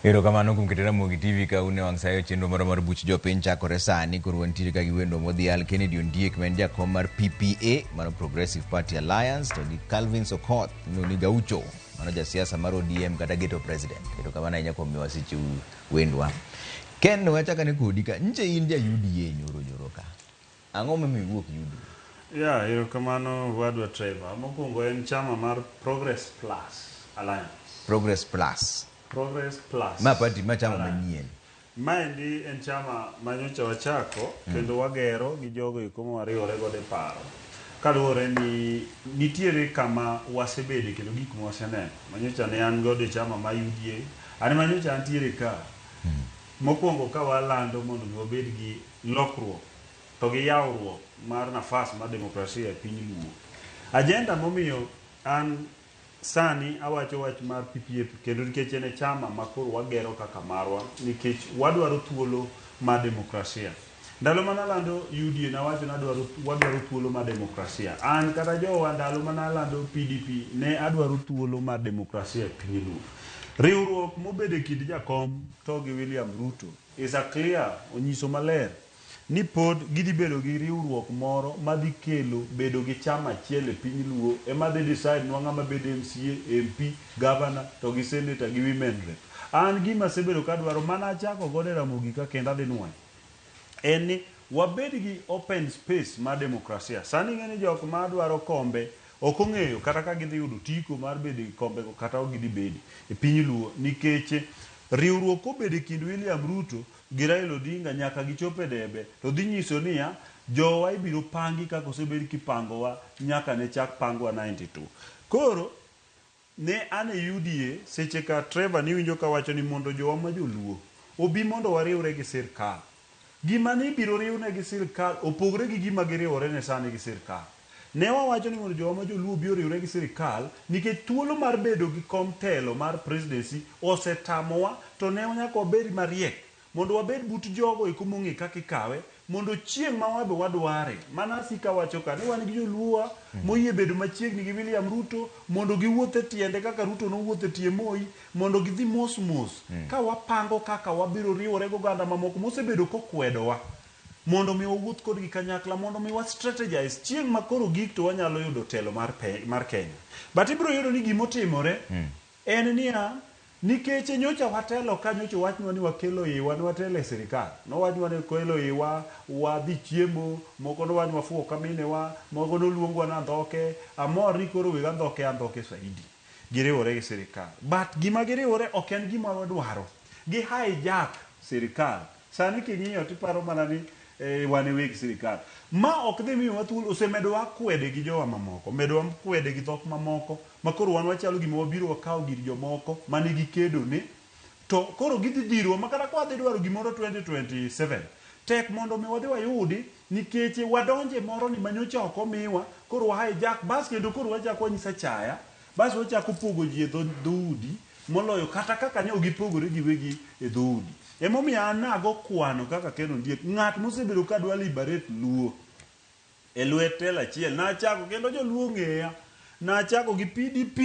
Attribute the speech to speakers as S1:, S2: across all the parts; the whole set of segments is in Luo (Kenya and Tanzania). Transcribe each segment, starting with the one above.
S1: Erokamano kuom keto Ramogi TV ka un e wang' sayo chenro moro mar buch jopiny chakore sani. Koro wantiere ka gi wendo modhial Kennedy Ondiek ma en jakom mar PPA, mano Progressive Party Alliance, to gi Calvin Sokoth miluongo ni Gaucho, mano jasiasa mar ODM kata Ghetto President. Erokamano ahinya kuom miyowa seche wendwa. Ken, wachak ane kodi ka. Nche in ja UDA nyoro nyoro ka. Ang'o momiyo iwuok UDA?
S2: Yeah, erokamano wadwa Trevor. Mokwongo en chama mar Progress Plus Alliance.
S1: Progress Plus.
S2: Progress Plus.
S1: Ma party ma chama
S2: Alliance.
S1: manyien.
S2: Maendi en chama ma nyocha wachako kendo wagero gi jogo eko ma wariwore godo e paro. Kaluwore ni nitiere kama wasebede kendo gik ma waseneno. Ma nyocha ne an godo e chama ma UDA. An ema nyocha antiere ka. Mokwongo ka walando mondo mi wabed gi lokruok to gi yawruok mar nafas mar demokrasia e piny Luo. Agenda momiyo an sani awacho wach mar PPA kendo nikech en e chama ma koro wagero kaka marwa nikech wadwaro thuolo mar demokrasia. Ndalo mane alando UDA nawacho ni adwaro wadwaro thuolo mar demokrasia. An kata jowa ndalo mane alando PDP ne adwaro thuolo mar demokrasia e piny Luo. Riwruok mobedo e kind Jakom to gi William Ruto is a clear onyiso maler ni pod gidhi bedo gi riwruok moro madhi kelo bedo gi chama achiel e piny Luo ema dhi decide nwa ng'ama bedo MCA, MP, governor to gi senator gi women rep. An gima asebedo kadwaro mana achako godo e Ramogi ka kendo adhi nuoyo en ni wabed gi open space mar demokrasia. Sani ing'e ni jok madwaro kombe ok ong'eyo kata ka gidhi yudo otiko mar bedo e kombego kata ok gidhi bedo e piny Luo nikech riwruok kobedo e kind William Ruto gi Raila Odinga nyaka gichop e debe to dhi nyiso niya jowa ibiro pangi kaka osebed kipangowa nyaka ne chak pangwa 92. Koro ne an e UDA seche ka Trevor niwinjo kawacho ni mondo jowa ma joluo obi mondo wariwre gi sirkal. Gima ni ibiro riwne gi sirkal opogre gi gima giriwore ne sani gi sirkal. Ne wawacho ni mondo jowa ma joluo obi oriwre gi sirkal nikech thuolo mar bedo gi kom telo mar presidency osetamowa to ne nyaka wabed mariek mondo wabed but jogo eko mong'e kaka ikawe mondo chieng' ma wabe wadware. Mana asika wacho ka ni wan gi joluowa moyie bedo machiegni gi William Ruto mondo giwuoth e tiende kaka Ruto nowuotho e tie Moi mondo gidhi mos mos ka wapango kaka wabiro riwore goganda mamoko mosebedo kokwedowa mondo mi wawuoth kodgi kanyakla mondo mi wa strategize chieng' ma koro gik to wanyalo yudo telo mar, mar Kenya. But ibiro yudo ni gimotimore en niya nikech nyocha watelo ka nyocha owachnwa ni wakelo iwa ne watelo e sirikal nowachnwa ni kelo iwa wadhi chiemo moko nowach ni wafuwo ka minewa moko noluongwa ni andhoke amor ni koro weg andhoke andhoke saidi giriwore gi sirikal but gima giriwore ok en gima wadwaro gi hijack sirikal sani king'iyo tiparo mana ni eh, wan e weg sirikal ma ok dhi miyowa thuolo osemedowa kwede gi jowa mamoko medowa kwede gi dhok mamoko ma koro wan wachalo gima wabiro wakawo gir jomoko mane gikedo ne to koro gidhi dhirwa ma kata ka wadhi dwaro gimoro 2027 tek mondo mi wadhi wayudi nikech wadonje moro ni manyocha ok omiwa koro wa hijack bas kendo koro wachako wanyisa chaya bas wachako pogo ji e dhoudi moloyo kata kaka ne ok gipogore giwegi e dhoudi emomiyo an nago kwano kaka Ken Ondiek ng'at mosebedo ka dwa liberate Luo e lwet telo achiel nachako kendo joluo ong'eya nachako gi PDP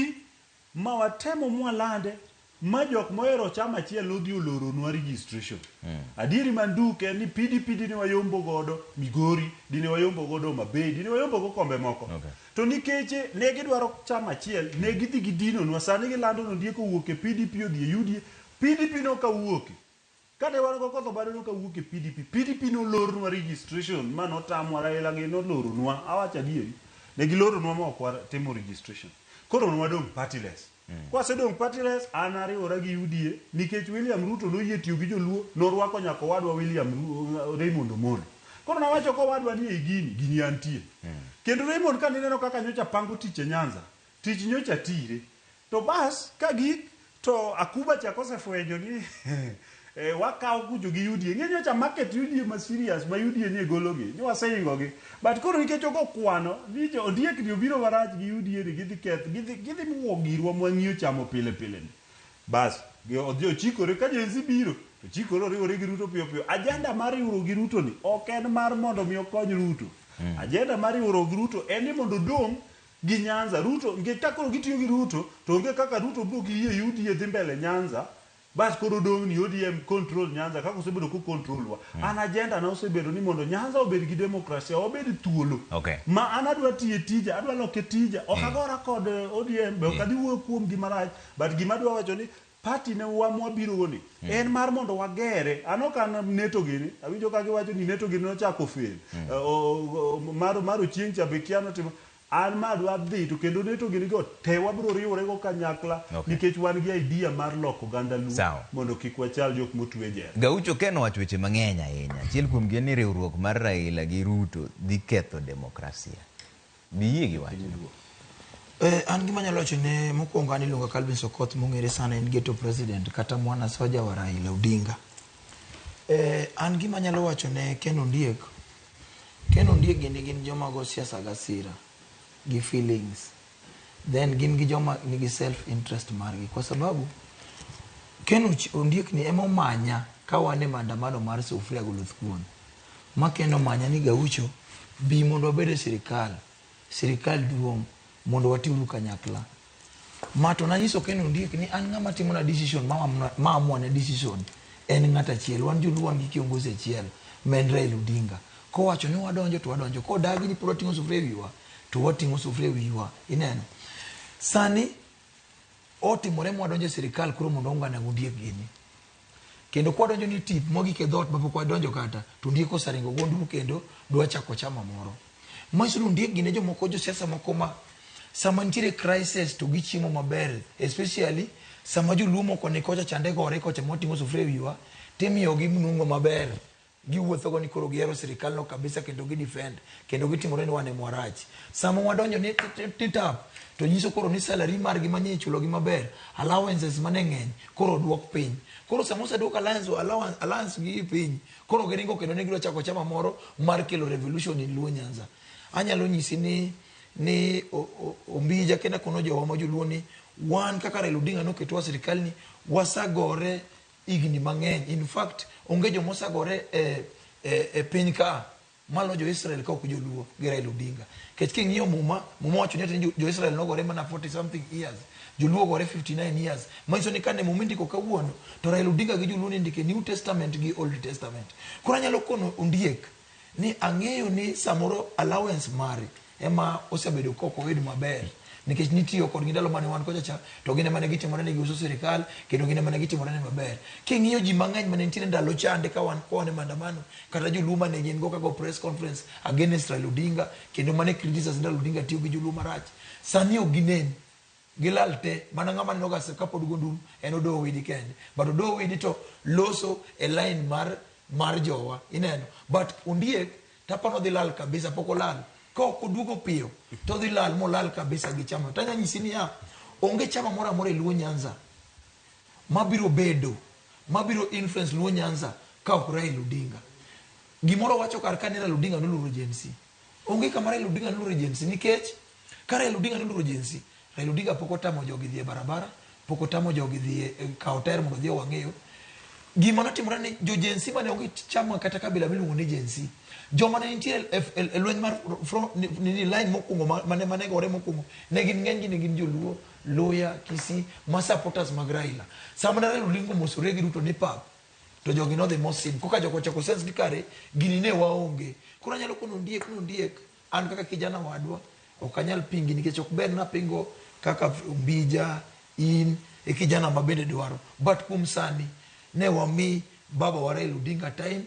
S2: ma watemo mwalande ma jok mohero chama achiel nodhi oloronwa registration adieri manduk en ni PDP dine wayombo godo Migori dine wayombo godo Homa Bay dine wayombo go kombe moko to nikech ne gidwaro chama achiel ne gidhi gidinonwa sani gilando ni Ondiek owuok e PDP odhi e UDA PDP nokawuoke Kane wan go Okoth Obado nokawuok e PDP, PDP nolornwa registration ma notamwa Raila gi noloronwa, awacho adieri. Ne giloronwa ma ok watimo registration. Koro nwadong' partyless. Kwasedong' partyless, an ariwora gi UDA nikech William Ruto noyie tiyo gi joluo, norwako nyaka owadwa William Raymond Omolo. Koro nawacho kowadwa ni ei gini, gini antie. Kendo Raymond ka nineno kaka nyocha pango tich e Nyanza, tich nyocha tire. To bas ka gik to Akuba chak osefwenyo ni eh, wakawo kucho gi UDA. Ing'e nyocha market UDA ma serious ma UDA ni e gologi, ni waseingo gi. But koro nikech ogo kwano ni jo Ondiek ni obiro marach gi UDA ni gidhi keth, gidhi gidhi muo girwa mwang'iyo chamo pile pile ni. Bas, gi odhi ochikore ka Gen Z biro, to chikore oriwore gi Ruto piyo piyo. Agenda mar riwruok gi Ruto ni ok en mar mondo mi okony Ruto. Agenda mar riwruok gi Ruto en ni mondo odong' gi Nyanza. Ruto, nikech ka koro gitiyo gi Ruto, to onge kaka Ruto biro gi yie UDA dhi mbele Nyanza. Bas koro odong' ni ODM control Nyanza kaka osebedo ko control wa. An agenda na osebedo ni mondo Nyanza obed gi demokrasia, wabed thuolo. Ma an adwa tiye tija, adwa loke tija. Ok agora kod ODM, be ok adhi wuoyo kuom gi marach, but gima adwa wacho ni party ne wa mwabiro go ni en mar mondo wagere. An ok an neto gini, awinjo ka giwacho ni neto gini nochako fail. Mar Ochieng' cha be kia notimo. An ma adwa dhi to kendo neto gini go te wabiro riwore go kanyakla nikech wan gi idea mar loko oganda Luo mondo kik wachal jok motwe e jela.
S1: Gaucho Ken owacho weche mang'eny ahinya. Achiel kuomgi en ni riwruok mar Raila gi Ruto dhi ketho demokrasia. Biyie gi wachno?
S3: An gima anyalo wacho ne mokwongo an iluonga Calvin Sokoth mong'ere sana en ghetto president kata mwana soja wa Raila Odinga. An gima anyalo wacho ne Ken Ondiek, Ken Ondiek gini gin joma go siasa gi hasira gi feelings. Then gin gi joma nigi self interest margi kwa sababu Ken Ondiek ni ema omanya ka wan e maandamano mar sufria gi oluth kuon. Ma Ken omanya ni Gaucho bi mondo wabed e sirikal. Sirikal duong' mondo watiuru kanyakla. Ma to nanyiso Ken Ondiek ni an ng'ama timona decision ma ma amua ne decision en ng'at achiel. Wan joluo wan gi kiongozi achiel ma en Raila Odinga. Kowacho ni wadonjo to wadonjo. Kodagi ni pod wating'o sufria e wiwa to wating'o sufria e wiwa. Ineno? Sani otimore mwadonjo e sirikal koro mondo waungane gi Ondiek gini. Kendo kwadonjo ni tip mogik e dhoot mapok wadonjo kata, to Ondiek oseringo go nduru kendo dwa chako chama moro. Manyiso ni Ondiek gin e jomoko josiasa moko ma sama nitiere crisis to gichiemo maber especially sama joluo moko ni kocha chande gore kocha mwating'o sufria e wiwa timiyogi mnungo maber giwuothogo ni koro gihero sirikal no kabisa kendo gi defend kendo gitimore ni wan ema warach. Sama wadonjo ni ni tap to nyiso koro ni salary margi manye ichulogi maber, allowances mane ng'eny koro oduok piny. Koro sama oseduok allowance, allowance, allowance gi piny, koro giringo kendo ne gidwa chako chama moro mar kelo revolution in Luo Nyanza. Anyalo nyisi ni ni Ombija kendo akono jowa ma joluo ni wan kaka Raila Odinga noketwa sirikal ni wasagore higni mang'eny. In fact, onge joma osagore e, e, e piny ka malo jo-Israel ka ok joluo gi Raila Odinga. Nikech king'iyo Muma, Muma wacho ni ati jo-Israel nogore mana 40 something years, joluo ogore 59 years. Manyiso ni kane Muma indiko kawuono, to Raila Odinga gi joluo nindiko e New Testament gi Old Testament. Koro anyalo kono Ondiek ni ang'eyo ni samoro allowance mare ema osebedo ka ok oyud maber nikech nitiyo kodgi ndalo mane wan kocha cha to gin ema ne gitimore ni giuso sirikal kendo gin ema ne gitimore ni maber. King'iyo ji mang'eny mane nitiere ndalo chande ka wan ka wan e maandamano kata joluo mane gin go ka go press conference against Raila Odinga kendo mane criticize ni Raila Odinga tiyo gi joluo marach sani ok ginen gilal te mana ng'ama neno ga kapod go nduru en Odoho Owidi kende but Odoho Owidi to loso e line mar mar jowa ineno but Ondiek tapano dhi lal kabisa pok olal ka ok oduogo piyo to odhi lal molal kabisa gi chama tanya nyisi niya onge chama moro amora e Luo Nyanza mabiro bedo mabiro influence Luo Nyanza ka ok Raila Odinga gimoro wacho kar ka ni Raila Odinga noluoro Gen Z onge kama Raila Odinga noluoro Gen Z nikech ka Raila Odinga noluoro Gen Z Raila Odinga pok otamo jogi dhi e barabara pok otamo jogi dhi e kawo tair mondo odhi owang'eyo gima notimore ni jo Gen Z mane onge chama kata kabila miluongo ni Gen Z joma ne nitie e, e, e lweny mar front, ni, ni line mokwongo mane mane gore mokwongo ne gin ng'enygi ne gin joluo Luya Kisii ma supporters mag Raila sama ne Raila Odinga omosore gi Ruto ni pap to jogi nodhi mosim koka jogo ochako sense ni kare gini ne waonge koro anyalo kono Ondiek ni Ondiek an kaka kijana wadwa ok anyal pingi nikech ok ber napingo kaka Ombija in e kijana ma bende dwaro but kuom sani ne wami baba wa Raila Odinga time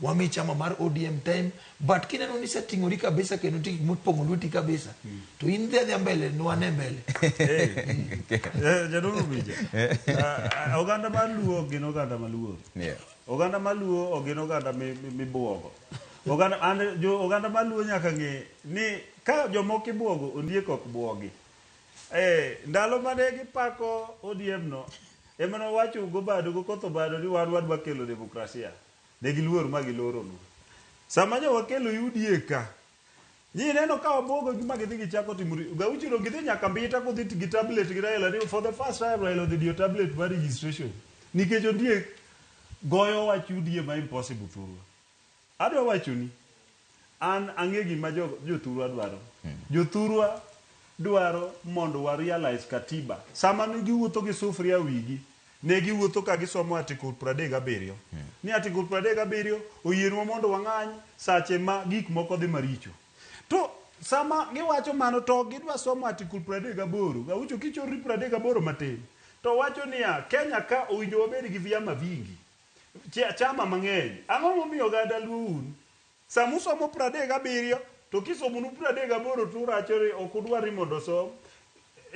S3: wami chama mar ODM time but kineno ni iseting'ori kabisa kendo nitie gik mopong'o lweti kabisa to in dhi adhiya mbele nwane mbele.
S2: Jadolo Ombija, oganda mar Luo ok gin oganda maluor. Oganda mar Luo ok gin oganda mibuogo. Oganda, an, jo, oganda mar Luo nyaka ng'e ni ka jomoko ibuogo, Ondiek ok buogi. Ndalo mane gipako ODM no, ema nowacho gobado go koth obado ni wan wadwa kelo demokrasia. Ne giluor ma giloronu. Sama nyo wakelo UDA ka, nyi neno ka wabuogo gi ma gidhi gichako timo Gaucho no gidhi nyaka Mbita kodhi gi tablet gi Raila ni for the first time Raila odhi diyo tablet mar registration. Nikech Ondiek goyo wach UDA ma impossible thurwa. Adwa wachoni, an ang'e gima jothurwa dwaro. Jothurwa dwaro mondo wa realize katiba. Sama ne giwuotho gi sufria wigi, Ne giwuotho ka gisomo article 37. Ni article 37 oyienwa mondo wang'any sache ma gik moko dhi maricho. To sama giwacho mano to ok gidwa somo article 38. Gaucho kichorri 38 matin. To wacho niya, Kenya ka owinjo wabed gi vyama vingi. Chama mang'eny. Ang'o momiyo oganda Luo un? Sama usomo 37 to kisomonu 38 to uracho ni ok udwar ni mondo osom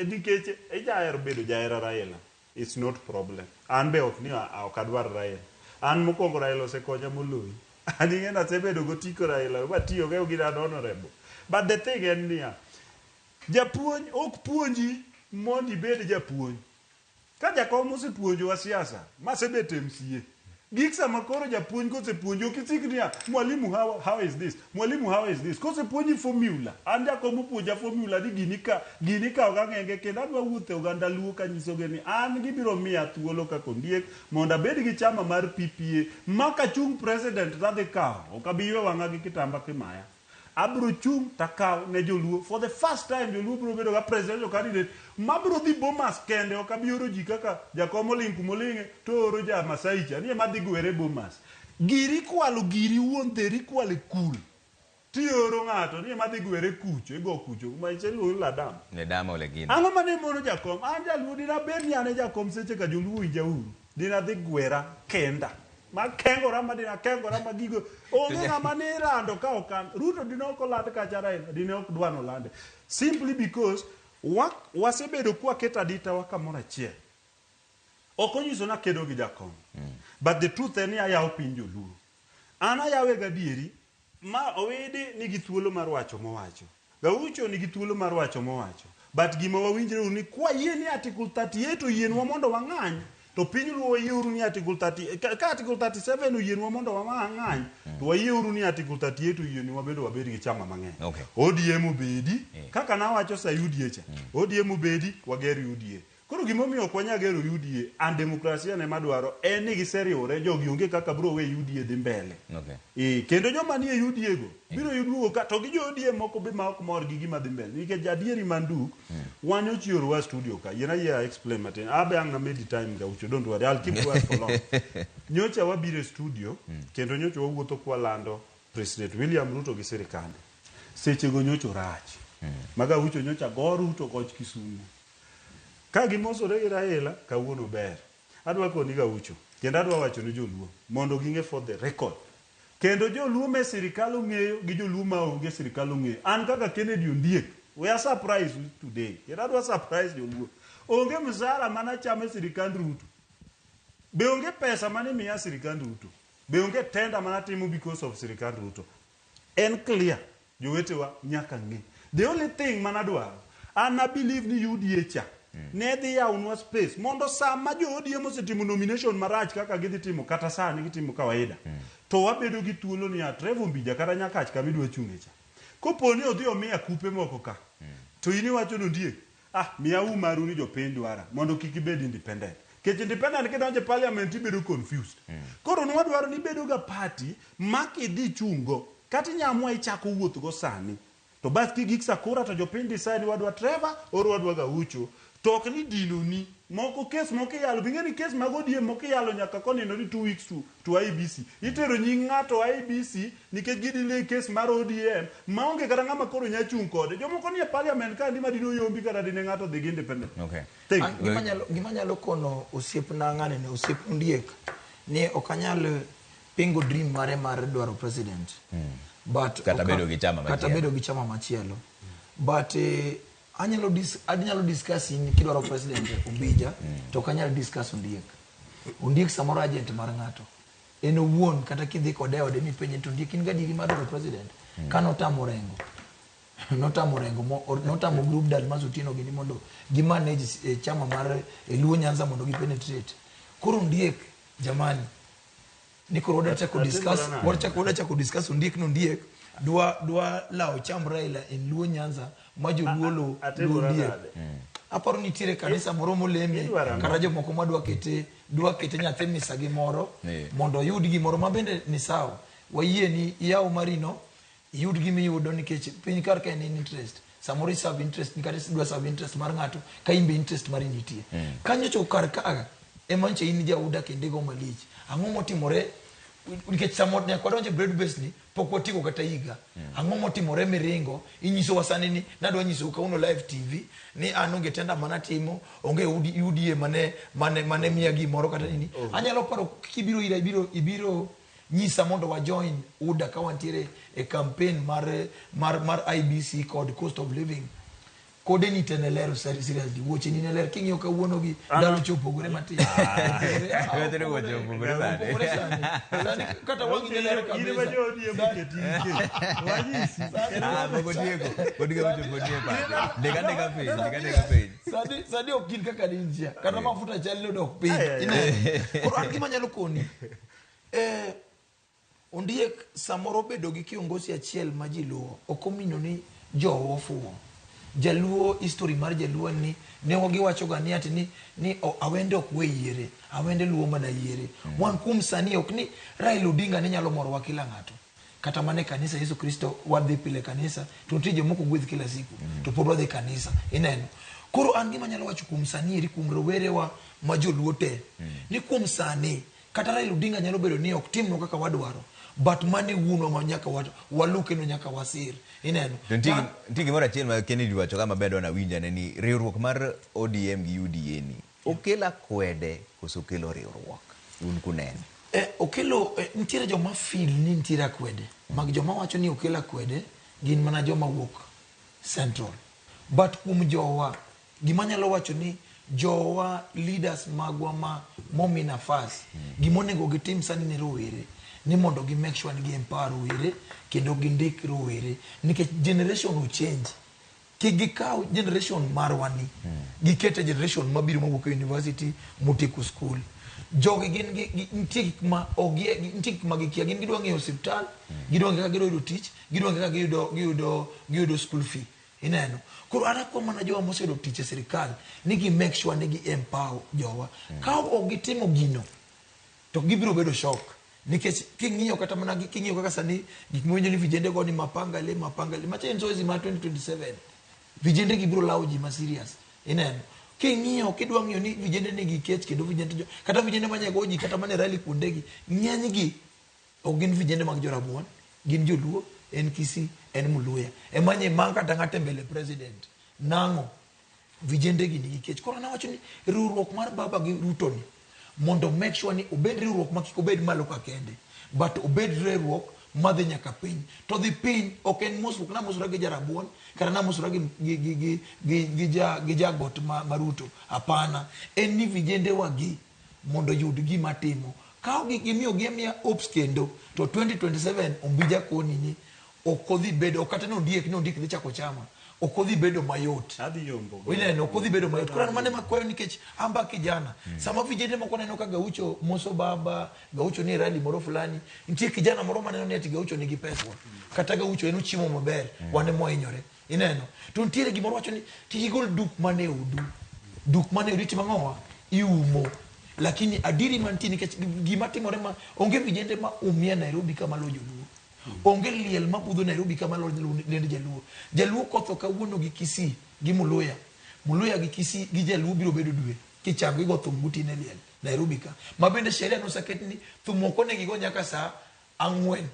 S2: nikech ijahero bedo jahera Raila. It's not problem. An be ok ni ok adwar Raila. An mokwongo Raila osekonya moloyi. An ing'e ni asebedo gotiko Raila matiyogo gi an honorable. But the thing en niya, japuonj ok puonji mondo ibed japuonj. Ka jakom osepuonjowa siasa, masebet MCA, gik sama koro japuonj kosepuonji ok isik niya, mwalimu how is this? Mwalimu how is this? Kosepuonji formula, an jakom opuonja formula ni gini ka gini ikawo gang'enge kendo adwa wuotho e oganda Luo kanyisogi ni an gibiro miya thuolo kaka ondiek mondo abed gi chama mar PPA ma kachung' president tadhi kawo, ok abi ywe wang'a gi kitamba kimaya. Abiro chung' takaw ne joluo for the first time joluo biro bedo ga presidential candidate mabiro dhi Bomas kende ok abi oro ji kaka jakom oling' kumoling'e to oro ja Masai cha ni ema dhi gwere Bomas. Giri kwalo giri wuon dheri kwalo e kul tioro ng'ato ni ema dhi gwere kucho igo kucho kuma iluongo ni Ladam.
S1: Ledama ole gino.
S2: Ang'o mane mono jakom? An jaluo dina bed ni an e jakom seche ka joluo winja uru. Dina dhi gwera kenda. Ma kengora ma dina kengora ma gigo. Onge ng'ama ne rando ka ok an. Ruto dine ok oland kacha Raila. Dine ok dwa nolande. Simply because wasebedo kwaketo adita wa kamoro achiel. Ok onyiso ni akedo gi jakom. But the truth en ni ayawo piny joluo. An ayawe gadieri ma Owidi nigi thuolo mar wacho mowacho. Gaucho nigi thuolo mar wacho mowacho. But gima wawinjre uru ni kwayie ni article 38 oyienwa mondo wang'any to piny luo wayie uru ni article 30 ka article 37 oyienwa mondo wang'any to wayie uru ni article 38 oyienwa bende wabed gi chama mang'eny.
S1: Okay.
S2: ODM obedi kaka nawacho sa UDA cha. ODM obedi wager UDA. Koro gimomiyo ok wanyal gero UDA and demokrasia ne madwaro en ni giseriwore jogi onge kaka bro we UDA dhi mbele.
S1: Okay.
S2: Kendo joma nie UDA go biro yuduogo ka to gi jo ODM moko be ma ok mor gi gima dhi mbele nikech adieri manduk wan ochioro studio ka yien ayie explain matin abe ang' namedi time Gaucho don't worry I'll keep quiet for long nyocha wabiro e studio kendo nyocha wawuotho kwalando President William Ruto gi sirikande sechego nyocha rach ma Gaucho nyocha go Ruto goch Kisumu ka gimosore gi Raila kawuono ber adwa koni Gaucho kendo adwa wacho ne joluo mondo ging'e for the record kendo joluo me sirikal ong'eyo gi joluo ma onge sirikal ong'eyo an kaka Kennedy Ondiek we are surprised today kendo adwa surprise joluo onge msara manachamo e sirikand Ruto be onge pesa mane miya sirikand Ruto be onge tender manatimo because of sirikand Ruto en clear jowetewa nyaka ng'e the only thing manadwaro an a believe ni UDA cha ne dhi yawnwa space mondo sama jo ODM osetimo nomination marach kaka gidhi timo kata sani gitimo kawaida to wabedo gi thuolo ni a Trevor Mbija kata Nyakach kama idwa chung'e cha kopo ni odhi omiya kupe moko ka to in iwacho ni ondiek ah miya u maru ni jopiny dwara mondo kik ibed independent kech independent kidonjo e parliament ibedo confused koro nwadwaro ni ibedo ga party ma kidhi chungo kata inyamua ichako wuoth go sani to bas kigik sakura to jopiny decide ni wadwa Trevor or wadwa Gaucho to ok ni dinoni moko kes moko iyalo bing'e ni kes mag ODM moko iyalo nyaka konino ni 2 weeks to IEBC itero nying ng'ato IEBC nikech gidelay kes mar ODM maonge kata ng'ama koro nya chung' kode jomoko nie parliament ka ndi madino yombi kata dine ng'ato dhi gi independent
S1: Okay.
S2: Thank
S3: An
S2: you.
S3: gima nyalo kono osiepna ng'ane ni osiep Ondiek ni ok anyal pingo dream mare mar dwaro president but
S1: Kata bedo gi chama
S3: kata
S1: machielo.
S3: bedo gi chama machielo but anyalo discuss in kidwaro president Ombija to ok anyal discuss Ondiek. Ondiek samoro agent mar ng'ato en owuon kata kidhi kode e ode mipenje to Ondiek in gadieri mar dwaro president ka notamo Orengo notamo Orengo notamo group Dalmas Otieno gini mondo gi manage chama mar Luo Nyanza mondo gi penetrate koro Ondiek jamani ni koro wadwa chako discuss
S2: Atimora nade?
S3: wadwa chako discuss Ondiek no Ondiek dwa lawo chamb Raila en Luo Nyanza ma joluo lo lo
S2: Atimora
S3: Ondiek
S2: nade?
S3: aparo nitiere kanisa moro moleme
S2: Idwaro ang'o?
S3: kata jomoko madwa kete dwa kete nyathi misa gi moro mondo oyud gimoro ma bende ni sawa wayie ni iyaw marino iyud gimiyudo nikech piny kar ka en interest samoro i serve interest ni kata idwa serve interest mar ng'ato ka in be interest mari nitie kanyocho kar ka Ema nyocha in jauda kendo igo malich. Ang'o motimore nikech samoro nyaka wadonj e broad base ni pok watieko kata higa. Ang'o motimore miringo inyisowa sani ni nadwa nyisou kawuono live TV ni an onge tenda manatimo onge UDA mane mane mane miya gimoro kata nini. Anyalo paro kibiro ira ibiro ibiro nyisa mondo wa join UDA ka wantiere e campaign mar mar mar IBC kod cost of living. Kode ni te ne ler seriously, wuoche ni ne ler king'iyo kawuono gi ndalo cha opogore matin.
S1: Iwacho ni wuoche opogore sani.
S3: Opogore sani. Sani kata wang'i ne ler
S2: In ema
S3: kabisa.
S2: jo ODM oketi ike. Wanyisi.
S1: Ah, pok otieko. Pod gaucho pod nie pache. Ndik andika piny, ndik andika piny.
S3: Sani sani ok gin kaka ninja. Kata mafuta chal ni odok piny.
S2: Ai, ai, ai.
S3: Ineno. Koro an gima anyalo koni. Eh, Ondiek samoro bedo gi kiongozi achiel ma ji luwo ok omino ni jowa ofuwo. Jaluo history mar jaluo en ni ne giwacho ga ni ati ni, ni o, awende ok we yiere, awende luwo mana yiere. Wan kuom sani ok ni Raila Odinga ne nyalo morowa kila ng'ato. Kata mana e kanisa Yesu Kristo wadhi pile kanisa to nitie jomoko gwedh kila siku to pod wadhi kanisa ineno. Koro an gima anyalo wacho kuom sani eri kuom rowerewa ma joluo te ni kuom sani kata Raila Odinga nyalo bedo ni ok timnwa kaka wadwaro but mano e wuonwa ma nyaka walu kendo nyaka wasir ineno.
S1: To nitie nitie gimoro achiel ma Kennedy wacho ka maber dwa nawinj ane ni riwruok mar ODM gi UDA ni okelo akwede koso okelo riwruok un kuneno?
S3: Eh, okelo eh, nitiere joma feel ni nitiere akwede mag joma wacho ni okelo akwede gin mana joma wuok central but kuom jowa Gima anyalo wacho ni jowa leaders magwa ma momi nafas gima onego gitim sani ne rowere ni mondo gi make sure ni gi empower rowere kendo gindik rowere nikech generation o change. Kik gikaw generation marwa ni giket e generation mabiro mawuok e university motieko school. Jogi gin gi, nitie gik ma ok nitie gik ma gikia gin gidwa ng'eyo osiptal, gidwa ng'eyo kaka gidwa yudo tich, gidwa ng'eyo kaka giyudo giyudo giyudo school fee. Ineno? Koro an akwa mana jowa moseyudo tich e sirikal ni gi make sure ni gi empower jowa. Ka ok gitimo gino to gibiro bedo shock. Nikech king'iyo kata mana king'iyo kaka sani gik miwinjo ni vijende go ni mapanga le mapanga le macha en zoezi mar 2027. Vijende gi biro lawo ji ma serious. Ineno? King'iyo kidwa ng'iyo ni vijende nigi kech kendo vijende jo, kata vijende manye go ji kata mana e rally kuonde gi ng'eny gi Ok gin vijende mag Jorabuon, gin Joluo, en Kisii, en Muluya. Ema nye ma kata ng'ato e mbele president. Nang'o? Vijende gi nigi kech. Koro nawacho ni riwruok mar baba gi Ruto ni mondo make sure ni obed riwruok ma kik obed malo ka kende, but obed riwruok madhi nyaka piny. To dhi piny ok en mosruok, namosora gi Jarabuon kata namosora gi, gi, gi, gi, gi, gi, ja, gi jagot ma, ma Ruto. Hapana. En ni vijende wa gi mondo oyud gima timo. Ka gimiyo gi amiya hopes kendo to 2027 Ombija koni ni ok odhi bedo ok kata ni ondiek ni ondiek dhi chako chama ok odhi bedo mayot.
S2: Adhi yombo.
S3: Ineno ok odhi bedo mayot. Koro an mano ema akwayo nikech an ba kijana. Sama vijende moko neno ka Gaucho moso baba, Gaucho nie rally moro fulani, nitie kijana moro maneno ni ati Gaucho nigi pesa. Kata Gaucho en ochiemo maber, wan ema wahinyore. Ineno? To nitiere gimoro wacho ni kik igol duk mane odu. Duk mane odu itimo ang'owa? Iumo. Lakini adieri mantie nikech gima timore ma onge vijende ma umia Nairobi ka malo joluo. Onge liel mabudho Nairobi ka malo liend jaluo. Jaluo kotho kawuono gi Kisii gi Muluya. Muluya gi Kisii gi jaluo biro bedo dwe kichango igo thum gotieno e liel Nairobi ka. Ma bende sheria noseket ni thum ok onego igo nyaka saa ang'wen.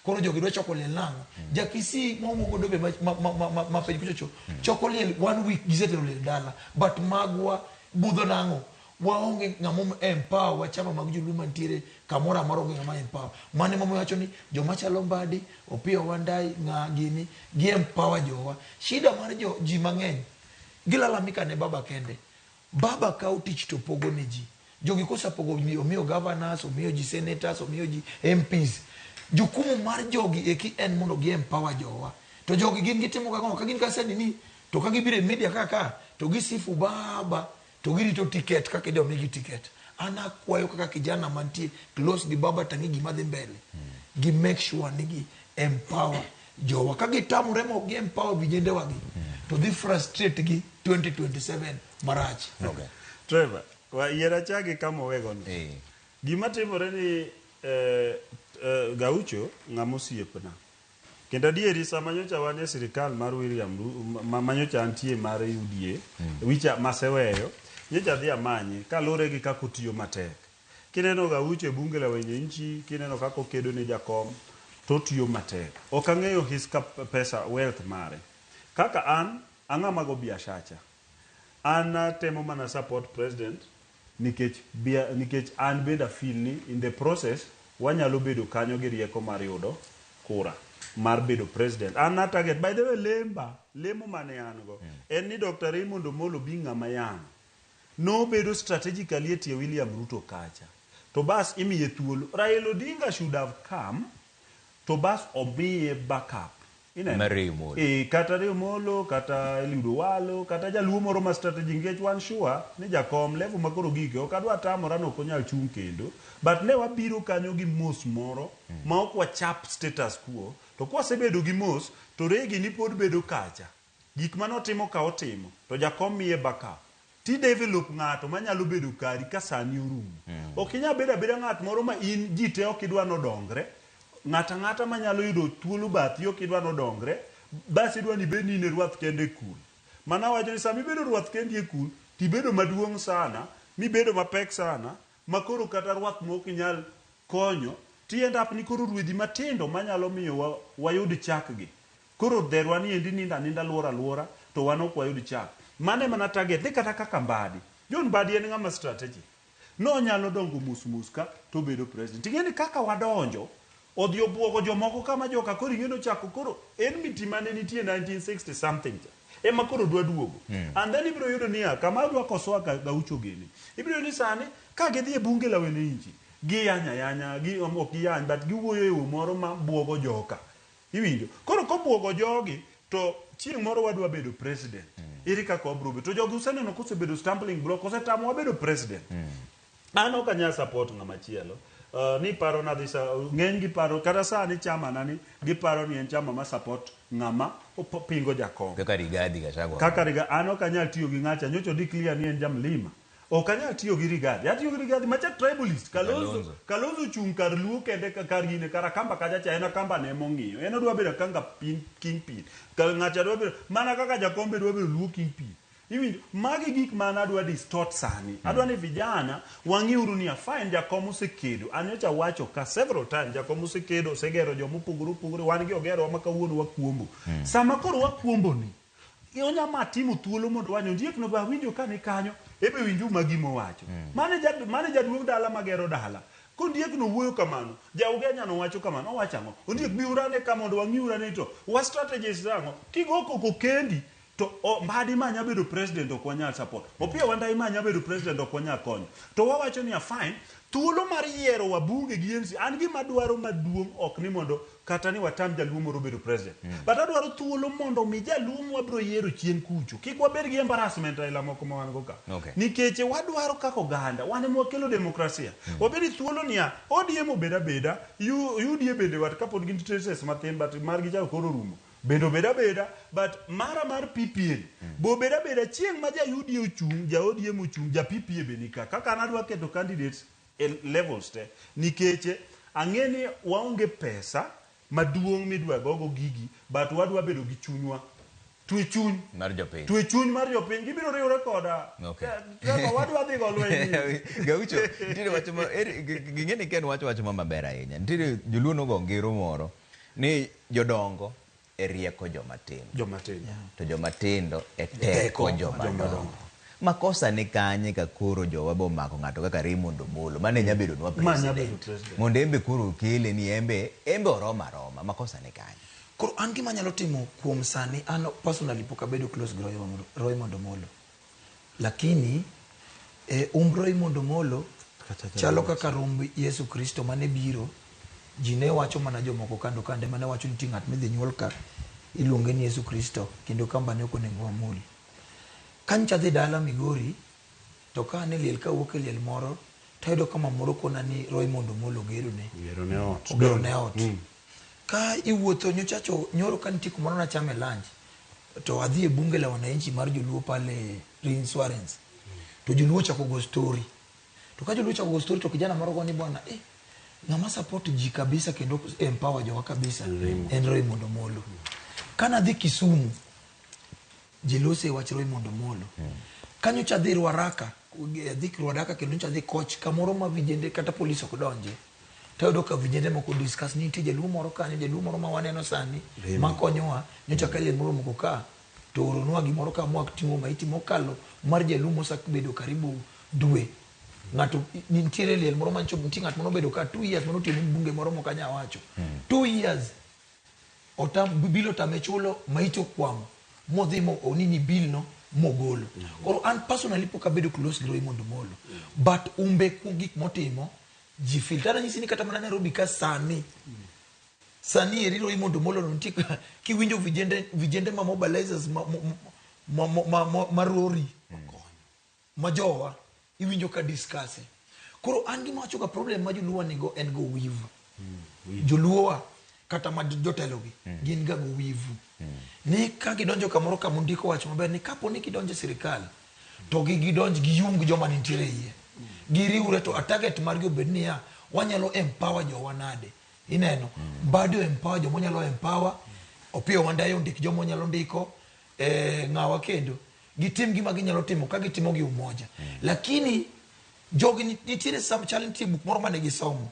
S3: Koro jogi dwa choko liel nang'o? Ja Kisii ma wuok godo be ma, ma, ma, ma, ma piny kuchocho choko liel one week gisetero liel dala. But magwa budho nang'o? Waonge ng'ama empower wa chama mag joluo mantiere kamoro amora onge ng'ama empower. Mano emomiyo wacho ni joma chalo Mbadi, Opiyo Wandayi, ng'a gini, gi empower jowa. Shida mar jo ji mang'eny gilalamika ne baba kende. Baba kawo tich to pogo ne ji. Jogi kosepogo ji, omiyo governors, omiyo ji senators, omiyo ji MPs. Jukumu mar jogi eki en mondo gi empower jowa. To jogi gin gitimo kang'o? Ka gin ka nini, to ka gibiro e media ka ka, to gisifu baba, to girito ticket kaka idwa migi ticket. An akwayo kaka kijana mantie close gi baba tang'e gima dhi mbele. Gi make sure ni gi empower jowa. Ka gitamore ma ok gi empower vijende wagi, to dhi frustrate gi 2027 marach.
S1: Okay.
S2: Trevor, wa yier achagi kama owego no.
S1: Eh.
S2: Gima timore ni eh, eh, Gaucho ng'ama osiepna. Kendo adieri sama nyocha wan e sirikal mar William Ru- ma, ma nyocha antie mar UDA, wicha maseweyo, Nyocha adhi amanye kaluwore gi kaka otiyo matek. Kineno Gaucho e bunge la wenye nchi, kineno kaka okedo ne jakom, to otiyo matek. Ok ang'eyo his pesa wealth mare. Kaka an, ang'ama go biashacha. An atemo mana support president nikech bia, nikech an bende a feel ni in the process wanyalo bedo kanyo gi rieko mar yudo kura mar bedo president. An na target, by the way, lemba, lemo mane an go, en ni Dr. Raymond Omolo bi ng'ama yang'. Nobedo strategically e tie William Ruto kacha. To bas imiye thuolo. Raila Odinga should have come to bas omiye backup. Ineno?
S1: Mar Ray Omolo.
S2: Eh, kata Ray Omolo, kata Eliud Owalo, kata jaluo moro ma strategy nikech wan sure ni jakom level ma koro gike ok adwa tamora ni ok onyal chung' kendo. But ne wabiro kanyo gi mos moro ma ok wachap status quo. To kwasebedo gi mos, to Ray gini pod bedo kacha. Gik manotimo ka otimo, to jakom miye backup. Ti develop ng'ato manyalo bedo kari ka sani orumo. Ok inyal bedo abeda ng'at moro ma in ji te ok idwa nodongre. Ng'ato ang'ata manyalo yudo thuolo bathi ok idwa nodongre. Bas idwa ni ibed ni in e rwath kende e kul. Mana wacho ni sama ibedo rwath kendi e kul, tibedo maduong' sana, mibedo mapek sana, ma koro kata rwath mok inyal konyo, ti end up ni koro rwedhi matindo manyalo miyo wayud chak gi. Koro dherwa ni endi nindo aninda luoro aluora to wan ok wayud chak. Mano ema na target ni kata kaka Mbadi. John Mbadi en ng'ama strategic. Nonyalo dongo mos mos ka to obedo president. Ing'e ni kaka wadonjo, odhi obuogo jomoko kama joka koro ing'e ni ochako koro enmity mane nitie 1960 something cha. Ema koro dwa duogo. And then ibiro yudo niya, kama adwa kosoa Gaucho gini. Ibiro yudo ni sani ka gidhi e bunge la wananchi, giyanya yanya, gi, ok giyany, but giwuoyo e yo moro ma buogo joka. Iwinjo? Koro kobuogo jogi, to chieng' moro wadwa bedo president. Ere kaka wabiro bedo? To jogi useneno kosebedo stumbling block, osetamo wabedo president. An ok anyal support ng'ama chielo. Ni paro na dhi ng'eny gi paro kata sani chama na ni giparo ni en chama ma support ng'ama pingo jakom.
S1: Kaka Rigathi Gachagua.
S2: Kaka Rigathi, an ok anyal tiyo gi ng'acha, nyocha declare ni en jamlima. Ok anyal tiyo gi Rigathi. Atiyo gi Rigathi macha tribalist. Kalonzo, Kalonzo ochung' kar Luo kende kar gine kar Akamba kacha cha en Akamba ne mong'iyo. En odwa bedo Akanga pin kingpin. Ka ng'acha dwa bedo mana kaka Jakombe dwa bedo Luo kingpin. Iwinjo, magi gik ma an adwa distort sani. Adwa ni vijana wang'iuru ni fine Jakom osekedo. An nyocha wacho ka several times Jakom osekedo, osegero joma opogore opogore. Wan gi ogerowa ma kawuono wakuombo. Sama koro wakuombo ni, onya ma timo thuolo mondo wanyo ondiek no be awinjo ka ni kanyo ebe winju ma gima owacho. Mane jaduong' dala magero dala. Kondiek no wuoyo kamano, ja Ugenya no wacho kamano, owacho ang'o? Ondiek bi urane ka mondo wang'i urane to wa strategies ang'o? Kigo koko kendi to Mbadi ma nya bedo president ok wanyal support. Opiyo Wandayi ma nya bedo president ok wanyal konyo. To wawacho ni fine, thuolo mar yiero wabunge gi MC, an gima dwaro maduong' ok ni mondo kata ni watam jaluo moro bedo president. But adwaro thuolo mondo mi jaluo mwabiro yiero chien kucho. Kik wabed gi embarrassment aila moko ma wan go ka. Nikech wadwaro kaka oganda, wan ema wakelo demokrasia. Wabed gi thuolo niya, ODM obed abeda, UDA bende wat kapod gin traces mathin but margi cha koro orumo. Bende obed abeda, but mara mar PPA bo obed abeda chieng' ma ja UDA ochung', ja ODM ochung', ja PPA be nika. Kaka an adwa keto candidates e levels te. Nikech ang'e ni waonge pesa maduong' midwa gogo gigi, but wadwa bedo gi chunywa. Twe chuny.
S1: Mar jopiny.
S2: Twe chuny mar jopiny. Gibiro riwre koda. Trevor, wadwa dhi go lweny.
S1: Gaucho, nitiere wach ma, ging'e ni Ken wacho wach ma maber ahinya. Nitiere joluo nogo ngero moro ni jodongo e rieko joma tindo.
S2: Joma tindo.
S1: To joma tindo e teko joma dongo. Makosa ni kanye ka koro jowa bo mako ng'ato kaka Raymond Omolo, mane nya bedo nwa president. Mondo embe koro okele ni embe oromo aroma, makosa ni kanye.
S3: Koro an gima anyalo timo kuom sani, an personally pok abedo close gi Raymond Omolo. Lakini Raymond Omolo chalo kaka romb Yesu Kristo mane biro, ji ne wacho mana jomoko kando kande mane wacho nitie ng'at midhi nyuol ka iluonge ni Yesu Kristo kendo kamba ne ok onego wamul. Ka nyocha adhi dala Migori, to ka an e liel kawuok e liel moro, to ayudo ka mamoro kona ni Raymond Omolo ogerone.
S2: Ogerone ot.
S3: Ogerone ot. Ka iwuotho nyocha cho nyoro ka nitie kumoro nachame lunch, to adhi e bunge la wananchi mar joluo pale reinsurance. To joluo ochako go story. To ka joluo ochako go story to kijana moro go ni bwana, ng'ama support ji kabisa kendo empower jowa kabisa en Raymond Omolo. Ka nadhi Kisumu, ji lose wach Raymond Omolo. Kanyocha adhi Ruaraka, adhi Ruaraka kendo nyocha adhi Koch kamoro ma vijende kata polis ok donje. Tayudo ka vijende moko discuss ni nitie jaluo moro kanyo, jaluo moro ma waneno sani makonyowa. Nyocha ka liel moro omoko ka to ooronwa gimoro ka mwating'o maiti mokalo mar jaluo mosebedo karibu dwe. Ng'ato nitiere liel moro mancho nitie ng'at manobedo ka 2 years manotiyo ne mbunge moro mok anya wacho. 2 years otam bill otame chulo maiti okwamo modhi mo onini bill no mogolo. Koro an personally pok abedo close gi Raymond Omolo. But umbe kuom gik motimo ji feel. Tana nyisi ni kata mana Nairobi ka sani sani eri Raymond Omolo no nitie kiwinjo vijende vijende ma mobilizers ma, ma, ma, ma, ma, ma rori ma jowa iwinjo ka discuss. Koro an gima wacho ga problem ma joluo nigo en go wivu. Joluo wa kata ma jotelo gi gin ga go wivu. Ni ka gidonjo kamoro kama ondiko wach maber ni kapo ni gidonjo e sirikal to gi gidonj giyung joma nitiere iye. Giriwre to a target margi obed niya wanyalo empower jowa nade. Ineno Mbadi o empower joma onyalo empower, Opiyo Wandayi ondik joma onyalo ndiko, ng'awa kendo gitim gima ginyalo timo ka gitimo gi umoja. Lakini jogi nitiere sam chal nitie buk moro mane gisomo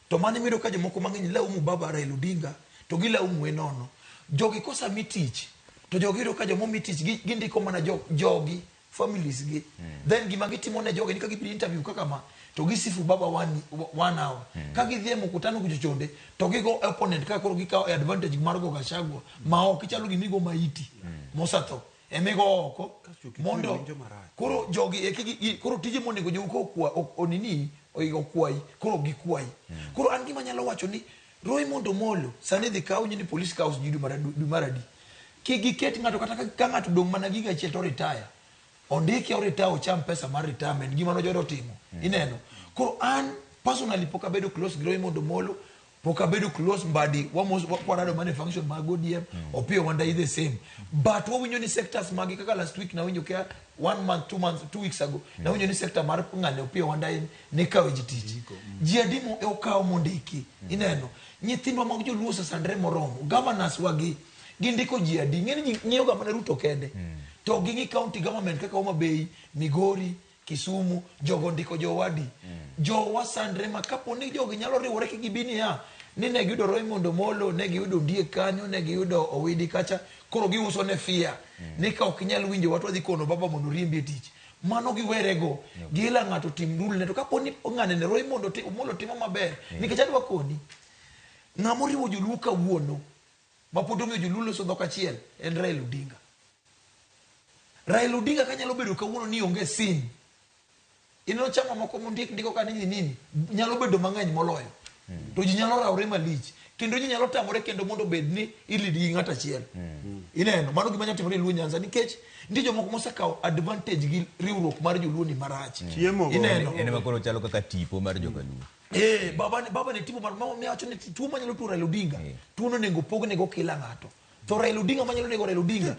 S3: to mano iyudo ka jomoko mang'eny laumu baba Raila Odinga to gilaumu e nono. Jogi kosemi tich to jogi yudo ka joma omi tich gindiko mana jogi families gi. Then gima gitimo ne jogi ni ka gibiro interview kaka ma to gisifu baba one hour. Ka gidhi e mkutano kuchochonde to gigo opponent ka koro gikawo advantage mar go Gachagua ma ok ichalo gimigo maiti mosetho emigo oko mondo koro jogi eki koro tije monego jogi kokwa onini okwayi koro gikwayi. Koro an gima anyalo wacho ni Raymond Omolo sani dhi kaw ni police kaw ji dwe mar adi. Kik giket ng'ato kata ka ng'ato dong' mana giga achiel to retire. Ondike o retire ocham pesa mar retirement gima nojodo timo. Ineno. Koro an personally pok abedo close gi Raymond Omolo, pok abedo close Mbadi, wamos kwarado mana e function mag ODM, Opiyo Wandayi the same. But wawinjo ni sectors magi kaka last week nawinjo kia 1 month, 2 months, 2 weeks ago, nawinjo ni sector mar ng'ane Opiyo Wandayi ne kawe ji tich. Ji adi mo okaw mondiki. Ineno. Nyithindwa mag joluo osesandre moromo. Governors wagi gindiko ji adi. Ng'eni ji ng'iyo ga mana Ruto kende. To ging'i county government kaka Homa Bay, Migori, Kisumu, jogo ndiko jowadi. Jowa sandre ma kapo ni jogi nyalo riwore ki gibi niya, ni ne giyudo Raymond Omolo, ne giyudo Ondiek kanyo, ne giyudo Owidi kacha, koro giuso ne fia. Ni ka ok inyal winjo wach wadhi kono baba mondo oriembi e tich. Mano giwerego. Gila ng'ato tim rule ne to kapo ni ng'ane ne Raymond Omolo timo maber, nikech adwa koni. Ng'ama oriwo joluo kawuono, ma pod omiyo joluo loso dhok achiel, en Raila Odinga. Raila Odinga kanyalo bedo kawuono ni onge sin. Ineno chama moko mondik ndiko ka nini nini nyalo bedo mang'eny moloyo. To ji nyalo rawre malich. Kendo ji nyalo tamore kendo mondo obed ni ilead gi ng'ato achiel. Ineno, mano gima nyalo timore e Luo Nyanza nikech nitie jomoko mosekawo advantage gi riwruok mar joluo ni marach.
S2: Chiemo go.
S3: Ineno.
S1: En ema koro chalo kaka tipo mar jokaluo.
S3: Baba ne tipo mar mama wacho ni tuo manyalo tuo Raila Odinga. Tuo no onego pogne go kila ng'ato. To Raila Odinga manyalo nego Raila Odinga.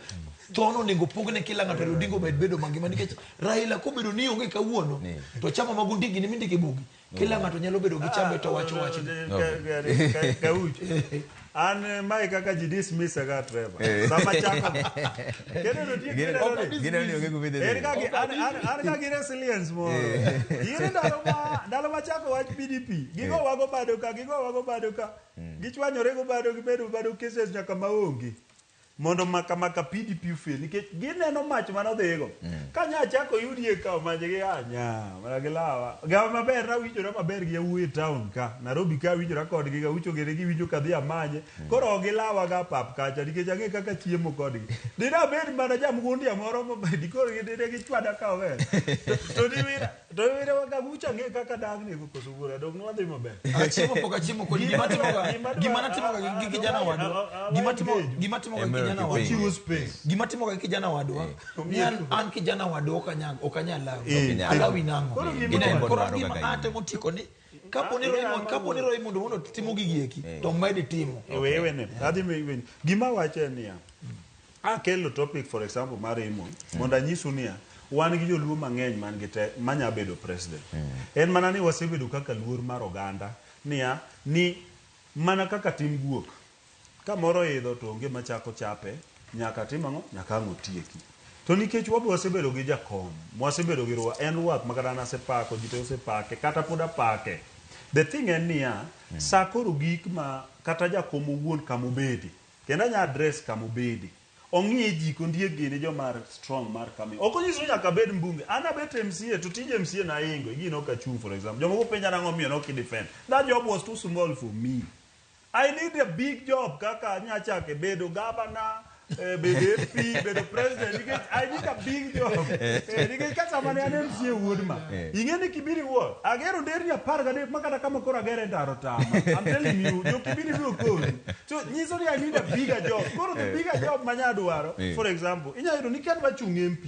S3: Tho no onego pogne kila ng'ato Raila Odinga omed bedo mangima nikech Raila kobedo ni onge kawuono to chama mag ondigi ni mindike bugi. Kila ng'ato nyalo bedo gi chambe to wacho wachne.
S2: Kauch. An mae kaka ji dismiss ga Trevor. Sama chako. Kendo nitie
S1: Gineno ni onge kuma idhi
S2: En ka gi an ka gi resilience moro. Gin ndalo ma chako wach PDP, gigo wago bado ka, gigo wago bado ka. Gichwanyore go bado gibedo bado cases nyaka maonge. Mondo maka maka PDP fail nikech gineno mach manodhigo. Ka nya chako UDA kawo mach gi anya mana gilawa. Gawa maber nawinjora maber gi yawuoyi e town ka. Nairobi ka awinjora kodgi gaucho gere giwinjo kadhi amanye. Koro ok gilawa ga pap kacha nikech ang'e kaka chiemo kodgi. Dine abed mana jamgundia moro mabedi koro dine gichwada ka ower. To diwira to diwira kagucha ang'e kaka dang' nego koso wuora dong' nwadhi maber.
S3: Achiemo pok achiemo kodi gima timo ga gima natimo ga gi kijana wadwa. Gima timo ga gi kijana wadwa.
S2: Chiwo space.
S3: Gima timo ga gi kijana wadwa. Ni an kijana wadwa ok anyal lawi. Alawi nang'o? Koro gima atemo tiko ni kapo ni Raymond mondo timo gigi eki to med timo.
S2: Wene. Adhi weni. Gima wacho en niya. Akelo topic for example mar Raymond mondo anyisu niya wan gi joluo mang'eny man gi te manya bedo president. En mana ni wasebedo kaka luor mar oganda niya ni mana kaka tim guok kamoro idho to onge machako chape nyaka tim ang'o nyaka ang' otieki. To nikech wabe wasebedo gi jakom, wasebedo gi ruath, en ruath ma kata an asepako, ji te osepake, kata pod apake. The thing en niya, sa koro gik ma kata jakom owuon kamobede, kendo anya address kamobede, ong'i ji kondiek gini joma are strong mar coming. Ok onyiso ni nyaka abed mbunge. An abet MCA to tij MCA naingo, igino ok achung' for example. Jomoko penja nang'o omiyo nok i-defend. That job was too small for me. I need a big job kaka anya chake bedo governor, bedo MP, bedo president nikech I need a big job. Nikech ka sama ne an MCA wuod ma, ing'e ni Kibiri Ward, agero nderni 13 ma kata kama koro agere ndaro tama. I'm telling you, jo Kibiri biro koni. So nyiso ni I need a bigger job. Koro the bigger job manya dwaro, for example, inya yudo ni kadwa chung' MP,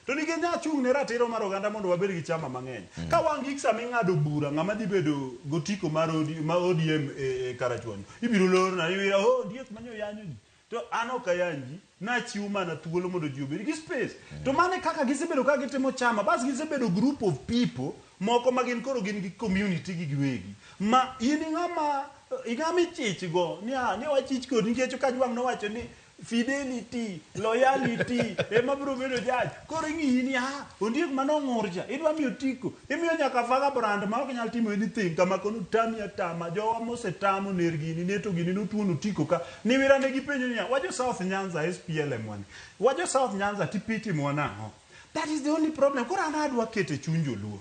S2: to nikech nya chung' ne ratiro mar oganda mondo wabed gi chama mang'eny. Ka wang' gik sama ing'ado bura ng'ama dhi bedo gotiko mar ma ODM e Karachuonyo, ibiro lorna, ibiro, oh, ondiek manyo yanyo ji. To an ok ayany ji, nachiwo mana thuolo mondo ji obed gi space. To mano e kaka gisebedo ka gitimo chama, bas gisebedo group of people moko ma gin koro gin gi community gi giwegi. Ma in ing'ama ichich go, ni ah, ni wachich kodi nikech Kajwang' nowacho ni fidelity, loyalty, ema biro bedo judge. Koro ing'iyi ni ah, ondiek mane ong'ur cha, idwa miyo otiko, imiyo nyaka vagabond ma ok nyal timo anything, kama kono tami atama, jowa mosetamo ner gini, neto gini, notuono otiko ka. Niwira ne gipenjo niya, wajo South Nyanza SPLM wani, wajo South Nyanza tipitimo nang'o? That is the only problem. Koro an adwa keto e chuny joluo.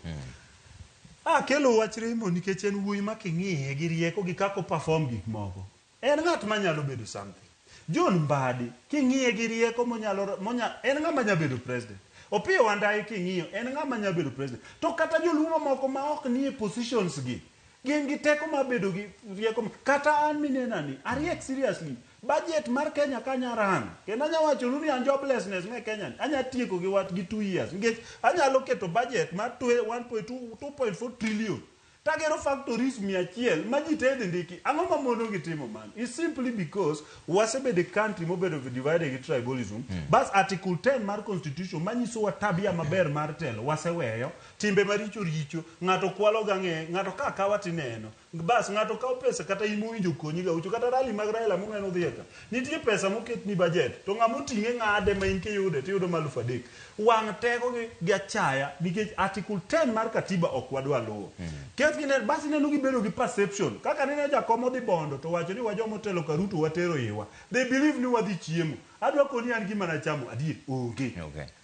S2: Akelo wach Raymond nikech en wuoyi ma king'iye gi rieko gi kaka o perform gik moko. En ng'at manyalo bedo something. John Mbadi, king'iye gi rieko monyalo, en ng'ama nyalo bedo president. Opiyo Wandayi king'iyo, en ng'ama nyalo bedo president. To kata joluo mamoko ma ok nie positions gi, gin gi teko mar bedo gi rieko. Kata an minena ni, ariek seriously. Budget mar Kenya ka anya run, kendo anya wacho ni an joblessness me Kenya ni, anya tieko gi wat gi 2 years. Nikech anyalo keto budget mar 1.2, 2.4 trillion. Tagero factories 100 ma ji te dhi ndiki. Ang'o ma mono gi timo mano? It's simply because wasebedo e country mobedo divided gi tribalism. Bas article 10 mar constitution manyisowa tabia maber mar telo waseweyo, timbe maricho richo, ng'ato kwalo gang'e, ng'ato ka kawa tineno. Bas ng'ato kawo pesa kata in mowinjo konyi ga ucho kata rally mag Raila muneno dhiye ka. Nitie pesa moket ni budget to ng'ama oting'e ng'ade ma in kiyude tiyudo ma 3000. Wang' teko gi achaya nikech article 10 mar katiba ok wadwa luwo. Keth gine bas ineno gibedo gi perception kaka nene jakom odhi Bondo to wacho ni wajoma otelo ka Ruto watero iwa. They believe ni wadhi chiemo. Adwa koni an gima nachamo adier onge.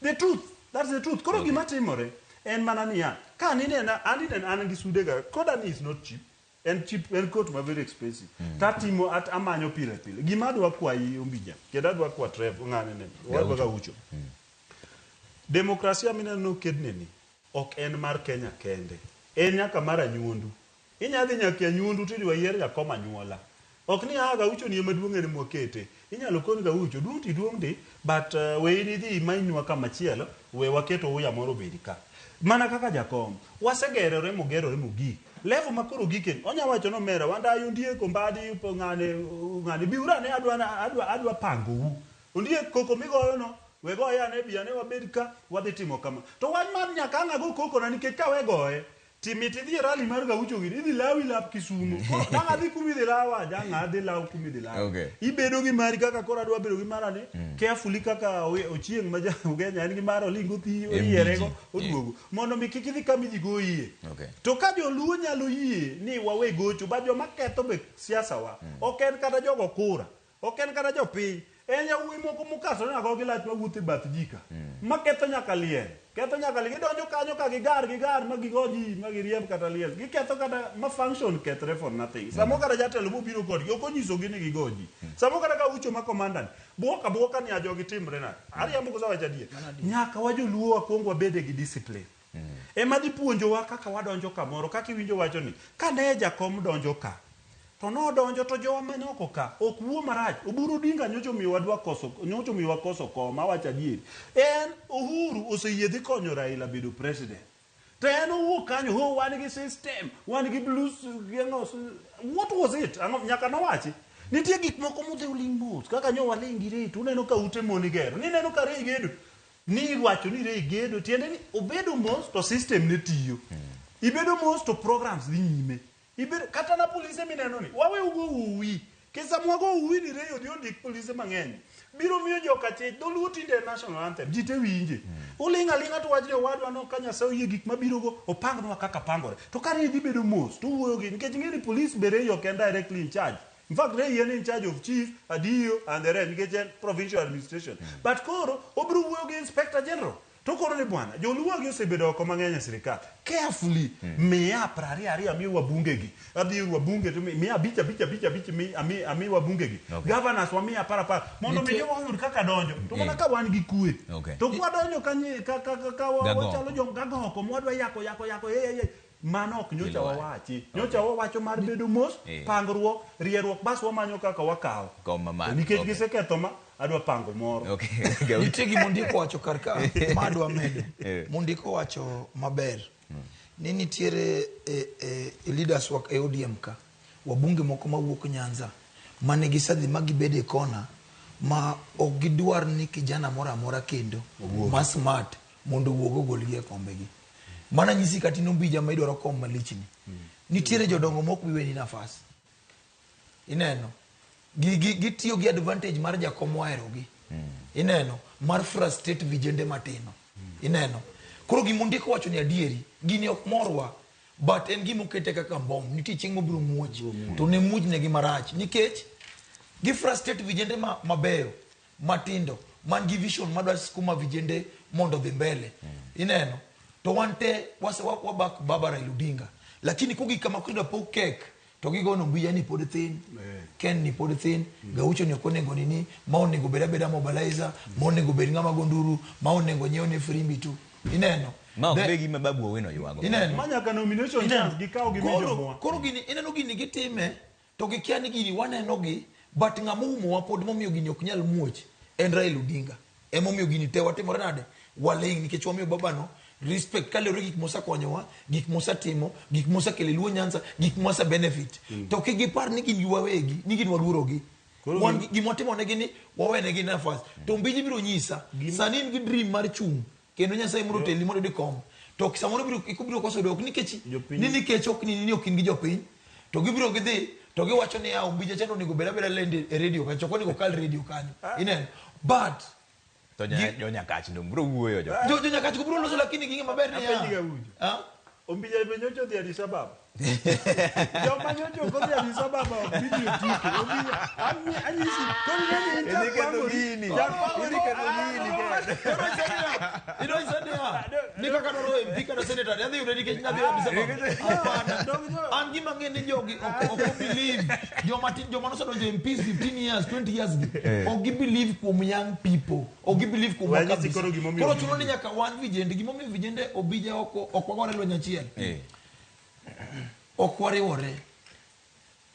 S2: The truth, that's the truth. Koro gima timore en mana niya, ka ninena an inena an gi sude ga, koda ni is not cheap. En cheap, en coat ma very expensive. Tatimo at amanyo pile pile. Gima adwa kwayi Ombija, kendo adwa kwa Trev, ng'ane ne, wadwa ga ucho. Demokrasia mineno nokedne ni, ok en mar Kenya kende. En nyaka mar anyuondu. Inya dhi nyaka e anyuondu tidwa yier jakom anyuola. Ok ni ah Gaucho ni ema duong' en mwakete. Inyalo kon Gaucho, duong' ti duong' di, but we in idhi imanywa kamachielo, we waket Ouya moro obed ka. Mana kaka jakom, wasegerore mogerore mogik. Level ma koro gike, onya wacho no mera, Wandayi Ondiek, Ombadi, ng'ane, ng'ane, biuru ane adwa pangou. Ondiek koko migoyo no, we goye ane, bi ane wabed ka, wadhi timo kama. To wach mar nyaka ang' ago koko na nikech ka we goye, timit idhi e rally mar Gaucho gini, idhi lawi lap Kisumo. Koro dang' adhi kuma idhi lawa, dang' adhi law kuma idhi lawa. Ibedo gi mari kaka koro adwa bedo gi mara ni, carefully kaka Ochieng' ma ja Ugenya en gi mare olingo thi, oyierego, oduogo. Mondo mi kik idhi kama ji goyie. To ka joluo nyalo yie ni wawe gocho, ba joma ketho be siasa wa, ok en kata jogo kura, ok en kata jopiny, en yawuoyi moko mokasore nyaka gi lach mawuotho e bath ji ka. Ma ketho nyaka liel. Ketho nyaka liel. Gidonjo kanyo ka gigar, gigar ma gigo ji, ma giriemb kata liel. Giketho kata ma function kethre for nothing. Samo kata jatelo mobiro kodgi, ok onyisogi ni gigo ji. Samo kata ka ucho ma commandant, buoka buoka ni ajogi timre nade. Ariambo koso awacho adier. Nyaka wajoluo wakuong wabede gi discipline. Ema dhi puonjowa kaka wadonjo kamoro, kaka iwinjo wacho ni, ka ne jakom donjo ka, to nodonjo to jowa mane oko ka, ok wuo marach. Oburu Odinga nyocha omiyo wadwa koso, nyocha omiyo wakoso kom, awacho adier. En Uhuru oseyie dhi konyo Raila bedo president. To en owuok kanyo, oh, wan gi system, wan gi blues, geng'o, what was it? Ang'o, nyaka nowachi. Nitie gik moko modhi oling' mos, kaka nyo waling' gi Rei, to uneno ka ute mon igero. Nineno ka Rei gedo. Ni iwacho ni Rei gedo, tiende ni obedo mos to system ne tiyo. Ibedo mos to programs dhi nyime. Ibedo, kata na polise mineno ni, wawe ugo uwi. Kesa mwago uwi ni Rei odhi ondik polise mang'eny. Biro miyo joka chich dholuo tinde en national anthem ji te winje. Uling' aling'a to wach ni owadwa no ka Nyasaye oyie gik mabiro go opangnwa kaka pangore. To ka idhi bedo mos to uwuoyo gi nikech ing'e ni police be Ray ok en directly in charge. In fact Ray en in charge of chief, Adiyo and the rest nikech en provincial administration. But koro obiro wuoyo gi inspector general. To koro ni bwana, joluo gi osebedo oko mang'eny e sirikal. Carefully, miya 22 ami wabunge gi. Adhi ir wabunge to miya abich abich abich abich ami ami wabunge gi.
S1: Okay.
S2: Governors wamiya apar apar. Mondo mi
S3: Nitie-
S2: jowa oyud kaka donjo. To mana ka wan gi kwe.
S1: Okay.
S2: To kwa donjo ka nyi- ka ka ka, ka wa-
S1: Gagoko.
S2: wachalo jo gagoko mwadwa yako yako yako ye ye ye. Mano ok nyocha
S1: Kilo
S2: wawachi. Nyocha wawacho mar bedo mos,
S1: Eh.
S2: pangruok, rierruok bas wamanyo kaka wakawo.
S1: Kom mamalo.
S2: To nikech
S1: Okay.
S2: giseketho ma, adwa pango moro.
S1: Okay. Gaucho.
S3: Nitie gima Ondiko wacho kar ka ma adwa medo.
S1: Eh.
S3: Mondiko wacho maber ni nitiere e, e, e leaders wa e ODM ka wabunge moko mawuok Nyanza mane gisedhi ma gibedo e kona ma ok gidwar ni kijana moro amora kendo ma smart mondo owuog ogolgi e kombegi. Mana nyisi kata in Ombija ma idwaro kom malichni. Nitiere jodongo mok bi weni nafas. Ineno? Gitiyo gi advantage mar jakom oherogi. Ineno? Mar frustrate vijende matino. Ineno? Koro gima Ondiko wacho ni adieri, gini ok morwa, but en gima okete kaka mbom. Nitie chieng' mobiro muoch. To ne muoch negi marach. Nikech gi frustrate vijende mabeyo, matindo, man gi vision madwa skuma vijende mondo odhi mbele. Ineno? To wan te wabak Baba Raila Odinga. Lakini kogik kama koro idwa pog kek, to gigono Ombija ni pod thin, Ken ni pod thin, Gaucho ni ok onego nini, ma onego bed abeda mobilizer, ma onego bed ng'ama go nduru, ma onego nyiew ne firimbi tu. Ineno?
S1: Ma ok be gima Babu Owino ywago.
S3: Ineno?
S2: Ma nyaka nomination
S3: Ineno?
S2: chance gikaw gi
S3: Koro-
S2: jomwa.
S3: Koro gini, ineno gini gitime, to gikia ni gini waneno gi, but ng'ama oumowa pod momiyo gini ok nyal muoch en Raila Odinga. Emomiyo gini te watimore nade? Waling' nikech wamiyo babano respect kaluwore gi gik mosekonyowa, gik mosetimo, gik mosekelo e Luo Nyanza, gik mose benefit. To kik gipar ni gin gi wawegi, ni gin waluorogi. Wan gima watimonegi ni wawenegi nafas. To Ombiji biro nyisa, sani in gi dream mar chung' kendo Nyasaye mondo otelni mondo iyud kom. To samoro biro ibiro koso dok nikech ni nikech ok ni ok in gi jopiny. To gibiro gidhi to giwacho ni Ombija chande onego bed abeda lende e radio kacha, ok onego kal radio kanyo. Ineno? But
S1: To jo Nyakach dong biro wuoyo jo.
S3: Jo Nyakach go biro loso lakini ging'e maber ni
S2: Apenji Gaucho.
S3: Ah?
S2: Ombija be nyocha odhi Addis Ababa. Joma nyocha ok odhi Addis Ababa ok bi dhi otike. Ombija, anyisi, koro ing'e ni in
S1: Idhi
S2: chak
S1: ketho
S2: pangori.
S1: gini.
S2: Chak pangori.
S1: Idhi ketho gini, Ken.
S3: Koro iseniya, ino iseniya, ni kaka dwaro MP kata senator, adhi yude nikech nadhi Addis Ababa. Hapana. An gima ang'e ni jogi ok believe. Joma tin, joma nosedonjo MPs 15 years, 20 years gi, ok gi believe kuom young people. Ok gi believe kuom
S2: We anyisi
S3: kabisa.
S2: koro gimomiyo
S3: Koro chuno ni nyaka wan vijende, gimomiyo vijende obija ok wagore lweny achiel. Ok wariwore.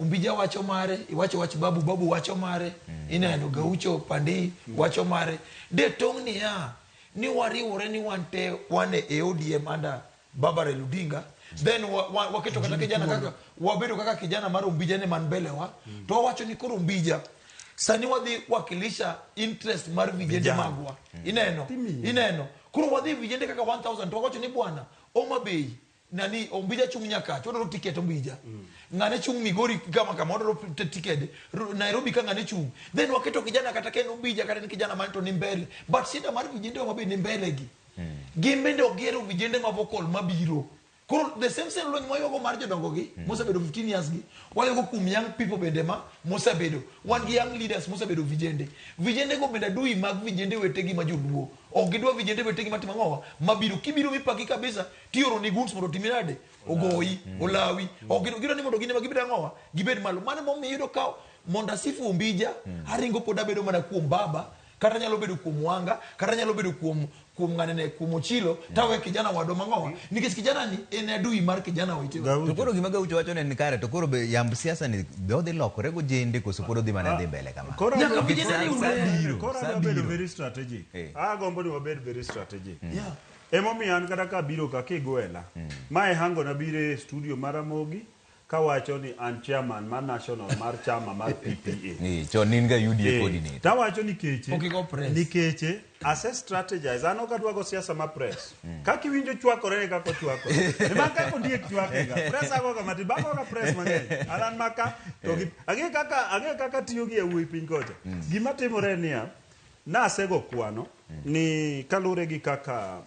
S3: Ombija wacho mare, iwacho wach babu, babu wacho mare, ineno Gaucho Pandi wacho mare. De tong' niya, ni wariwore ni wan te wan e ODM under Baba Raila Odinga, then waketo kata kijana kaka, wabedo kaka kijana mar Ombija ne man mbele wa, to wawacho ni koro Ombija, sani wadhi wakilisha interest mar vijende magwa. Ineno? Ineno? Koro wadhi vijende kaka 1000 to wawacho ni bwana, Homa Bay, nani Ombija chung' Nyakach, wadwaro ticket Ombija. Ng'ane chung' Migori kama kama, wadwaro ticket. Nairobi ka ng'ane chung'. Then waketo kijana kata ka en Ombija kata en kijana man to ni mbele. But shida mar vijende wa be ni mbele gi. Gin bende ok gihero vijende ma vocal mabiro. Koro the same same lweny mwaywago mar jodongo gi, mosebedo 15 years gi, waywago kuom young people bende ma mosebedo. Wan gi young leaders mosebedo vijende. Vijende go bende adui mag vijende wetegi ma joluo. Ok gidwa vijende wetegi matimo ang'owa, mabiro. Kibiro mipaki kabisa, tioro ni goons mondo otimi nade? Ogoyi, olawi. Ok gidwa ni mondo gin ema gibed ang'owa, gibed malo. Mano emomiyo iyudo ka mondo asifu Ombija, aringo pod abedo mana kuom baba, kata nyalo bedo kuom Wanga, kata nyalo bedo kuom ng'anene, kuom Ochilo, tawe kijana wadwa mang'owa. Nikech kijana ni en adui mar kijana wetewa.
S1: To koro gima Gaucho wacho ne ni kare, to koro be yamb siasa ni be odhi lokore gojende koso pod odhi mana dhi mbele kama?
S2: Koro
S3: Nyaka
S2: adwa-
S3: vijende riwre.
S2: Koro
S1: Sa
S2: adwa bedo
S1: biro.
S2: very strategic. Agombo ni wabed very strategic. Emomiyo an kata kabiro ka kigwela, mae hango na biro e studio mar Ramogi kawacho ni an chairman mar national mar chama mar PPA.
S1: Chon in ga UDA coordinator.
S2: Tawacho nikeche,
S3: Ok igo press.
S2: nikeche ase strategize, an ok adwa go siasa ma press. Kaka iwinjo chwakore e kaka ochwakore. Ema kaka ondiek chwake ga. Press ago ga matin, bago ga press mang'eny. An an maka to gi ang'e kaka tiyo gi yawuoyi piny kocha. Gima timore en niya, Nasego kwano ni kaluwore gi kaka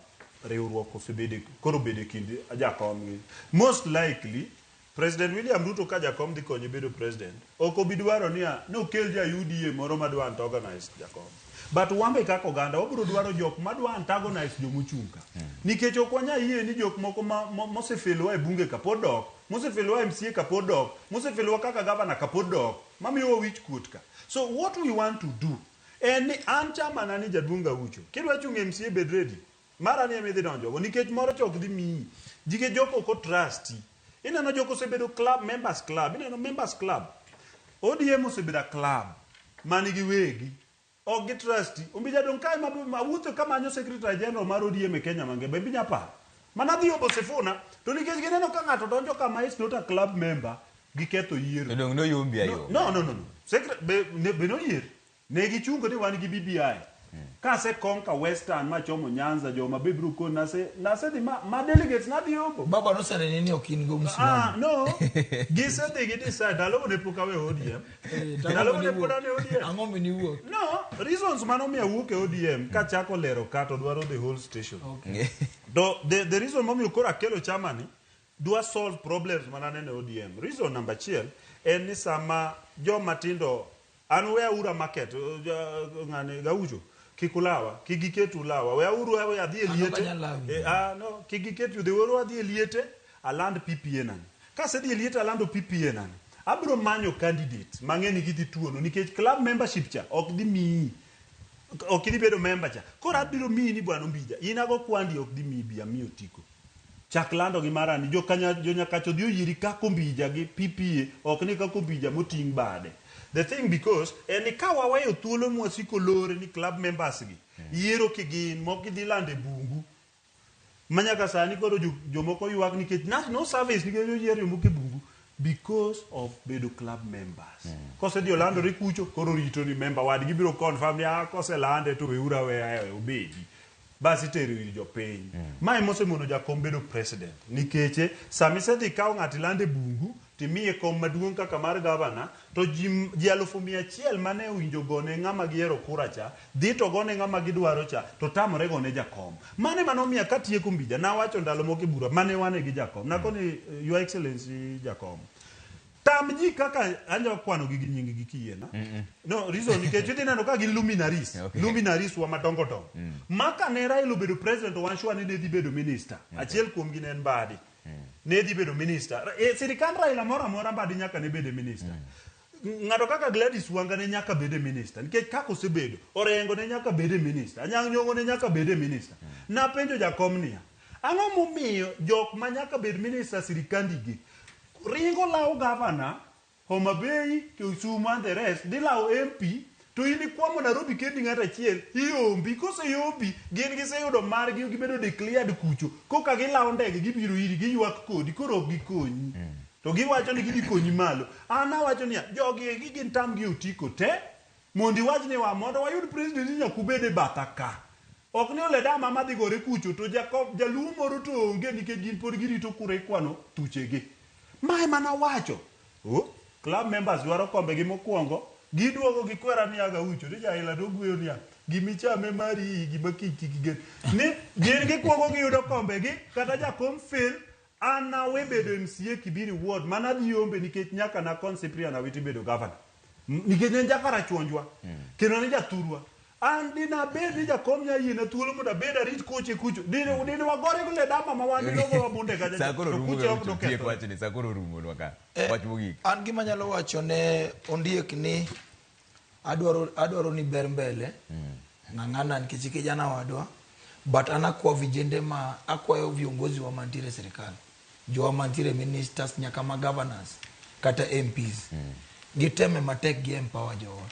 S2: riwruok osebedo koro obedo e kind jakom gi most likely President William Ruto ka jakom dhi konye bedo president ok obi dwaro niya nokel ja UDA moro madwa antagonize jakom but wan be kaka oganda wabiro dwaro jok madwa antagonize jomochung' ka nikech ok wanyal yie ni jok moko ma, mosefelowa e bunge ka pod dok mosefelowa MCA ka pod dok mosefelowa kaka governor ka pod dok mamiyowa wich kuot ka so what we want to do en ni an chamana ni jaduong' Gaucho kidwa chung' MCA bed ready mara ni ema idhi donjogo nikech moro cha ok dhi miyi nikech joko ok otrusti ineno joko osebedo club members club ineno members club ODM osebedo a club manigi wegi ok gi trusti Ombija dong' kae ma awuotho kamanyo secretary general mar ODM e Kenya mangima be inya paro mana dhi Obo Sifuna to nikech gineno ka ng'ato donjo kama is not a club member giketho yiero
S1: To dong' noyombi ayomba.
S2: no no no no Secre be, ne, be noyier ne gichungo ni wan gi BBI kase conquer Western machomo Nyanza joma be biro koni nase nasedhi ma, ma delegates nadhi yombo
S3: Baba noseneni ni ok in go
S2: Ah, msimamo. no gisedhi gi decide ndalogo ne pok awe ODM
S3: Eh, to ang'o
S2: ndalogo ne
S3: mane
S2: pod an e ODM
S3: Ang'o mane iwuok?
S2: no reasons manomiyo awuok e ODM kachako lero ka to dwaro the whole station
S3: Okay.
S2: to the reason momiyo koro akelo chama ni dwa solve problems mananeno e ODM reason number achiel en ni sama joma tindo an we aura market ng'ane Gaucho kik ulawa kik giket ulawa we auru awe adhi e
S3: An ok
S2: liete
S3: anyal lawi.
S2: Eh, no kik giket you weuru adhi e liete aland PPA nani kasedhi e liete alando PPA nani abiro manyo candidate mang'e ni gidhi tuono nikech club membership cha ok dhi miyi ok idhi bedo member cha koro abiro miyi ni bwana Ombija in ago kwandi ok dhi miyi bi amiyi otiko chak lando gi marani jokanya jonyakacho dhi oyieri kaka Ombija gi PPA ok ni kaka Ombija moting' bade the thing because en ni ka waweyo thuolo mwasiko lore ni club members gi yiero kigin mok gidhi lando e bungu manyaka sani koro jomoko ywak nikech no service nikech oyier jomoko e bungu because of bedo club members kosedhi olandore kucho koro rito ni member wadgi biro confirm ni ah koselande to weuru aweya e obedi bas itero ir jopiny mae mosemono jakom bedo president nikech sama isedhi ikawo ng'ato ilande bungu timiye kom maduong' kaka mar gavana to ji, ji 100,000 mane owinjo gone ng'ama giyiero kura cha dhi to gone ng'ama gidwaro cha to tamore gone jakom mane manomiya katieko Mbija nawacho ndalo moko e bura mane wane gi jakom nakoni your excellency jakom tam ji kaka anya kwano gi gi nying gi kiyiena no reason nikech idhi neno ka gin luminaries
S1: Okay.
S2: luminaries wa madongo dongo ma ka ne Raila obedo president to wan sure ni ne dhi bedo minister achiel kuom gi ne en Mbadi ne dhi bedo minister e sirikand Raila moro amora Mbadi nyaka ne bede minister ng'ato kaka Gladys Wanga ne nyaka bede minister nikech kaka osebedo Orengo ne nyaka bede minister Anyang' Nyong'o ne nyaka bede minister napenjo jakom niya ang'o momiyo jok ma nyaka bed minister sirikandi gi ringo lawo gavana Homa Bay, Kisumu and the rest dhi lawo MP to in ikwamo Nairobi kendi ng'ato achiel iyombi koseyombi gin giseyudo margi gibedo declared kucho koka gilawo ndege gibiro iri giywak kodi koro ok gikonyi to giwacho ni gidhi konyi malo an awacho niya jogi eki gin tamgi otiko te mondo iwach ni wa mondo wayud president nyaka ubed e batha ka ok ni Oledama madhi gore kucho to Jacob jaluo moro to onge nikech gin pod girito kura ikwano thuchegi mae mana wacho oh, club members dwaro kombegi mokwongo giduogo gikwera ni Agaucho ni Jaila to ogweyo niya gimichame mari gima kiny kik igen ni gin gikwongo giyudo kombegi kata jakom fail an awe bedo MCA Kibiri ward mana dhi yombe nikech nyaka nakon Cyprian Awiti bedo governor nikech ne en jakarachuonjwa kendo ne jathurwa an dina bed ni jakom nya yiena thuolo mondo abed arit koche kucho dine dine wagore gi Ledama ma wan dine ogowa bunde kacha
S1: Saa koro
S2: to
S1: rumo
S2: kuche ok
S1: Gaucho, tiek
S2: nokethore
S1: wachni, saa koro orumonwa ka. Wach mogik.
S3: An gima anyalo wacho ne Ondiek ni adwaro adwaro ni ber mbele ng'ang'ana nikech kijana wadwa but an akwa vijende ma akwayo viongozi wa mantiere e sirikal jowa mantiere ministers nyaka ma governors kata MPs giteme matek gi empower jowa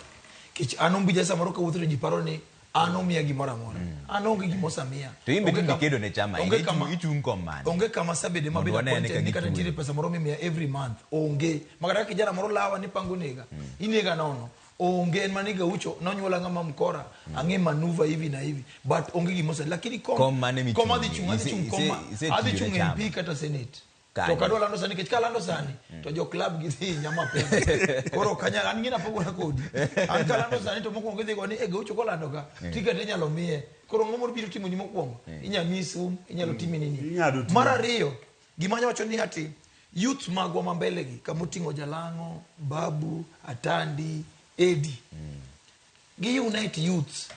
S3: kech an Ombija samoro kawuotho to ji paro ni an omiya gimoro amora an onge gima osamiya
S1: To in be
S3: Onge
S1: tinde
S3: kama-
S1: ikedo ne chama
S3: onge
S1: ahinya,
S3: kama-
S1: ichung' kom mane?
S3: onge kama asebede
S1: Mondo
S3: mabedo
S1: wane ane
S3: appointed
S1: ka
S3: ni kata
S1: gituoni.
S3: nitiere pesa moro mimiya every month onge makata ka kijana moro lawa ni pango nega inega nono onge en mana ni Gaucho nonyuola ng'ama mkora ang'e manuva hivi na hivi but onge gima ose lakini kom
S1: Kom mane
S3: kom adhi
S1: michung'ie?
S3: chung adhi chung kom
S1: Ise-
S3: adhi
S1: isetiyo
S3: chung
S1: ne chama.
S3: MP kata senate To ok adwa lando sani nikech kalando sani to jo club gidhi hinya mapema. Koro ok anyal an gina pogora kodi. An kalando sani to mokwongo idhi go ni e Gaucho kolando ka tiket inyalo miye. Koro ang'o moro biro timoni mokwongo? Inyalo miyi sum, inyalo timi nini.
S2: Ing'ado
S3: Mar ariyo, gima anyalo wacho ni ati youth magwa ma mbele gi kamoting'o Jalang'o, Babu, Atandi, Edi. Gi unite youths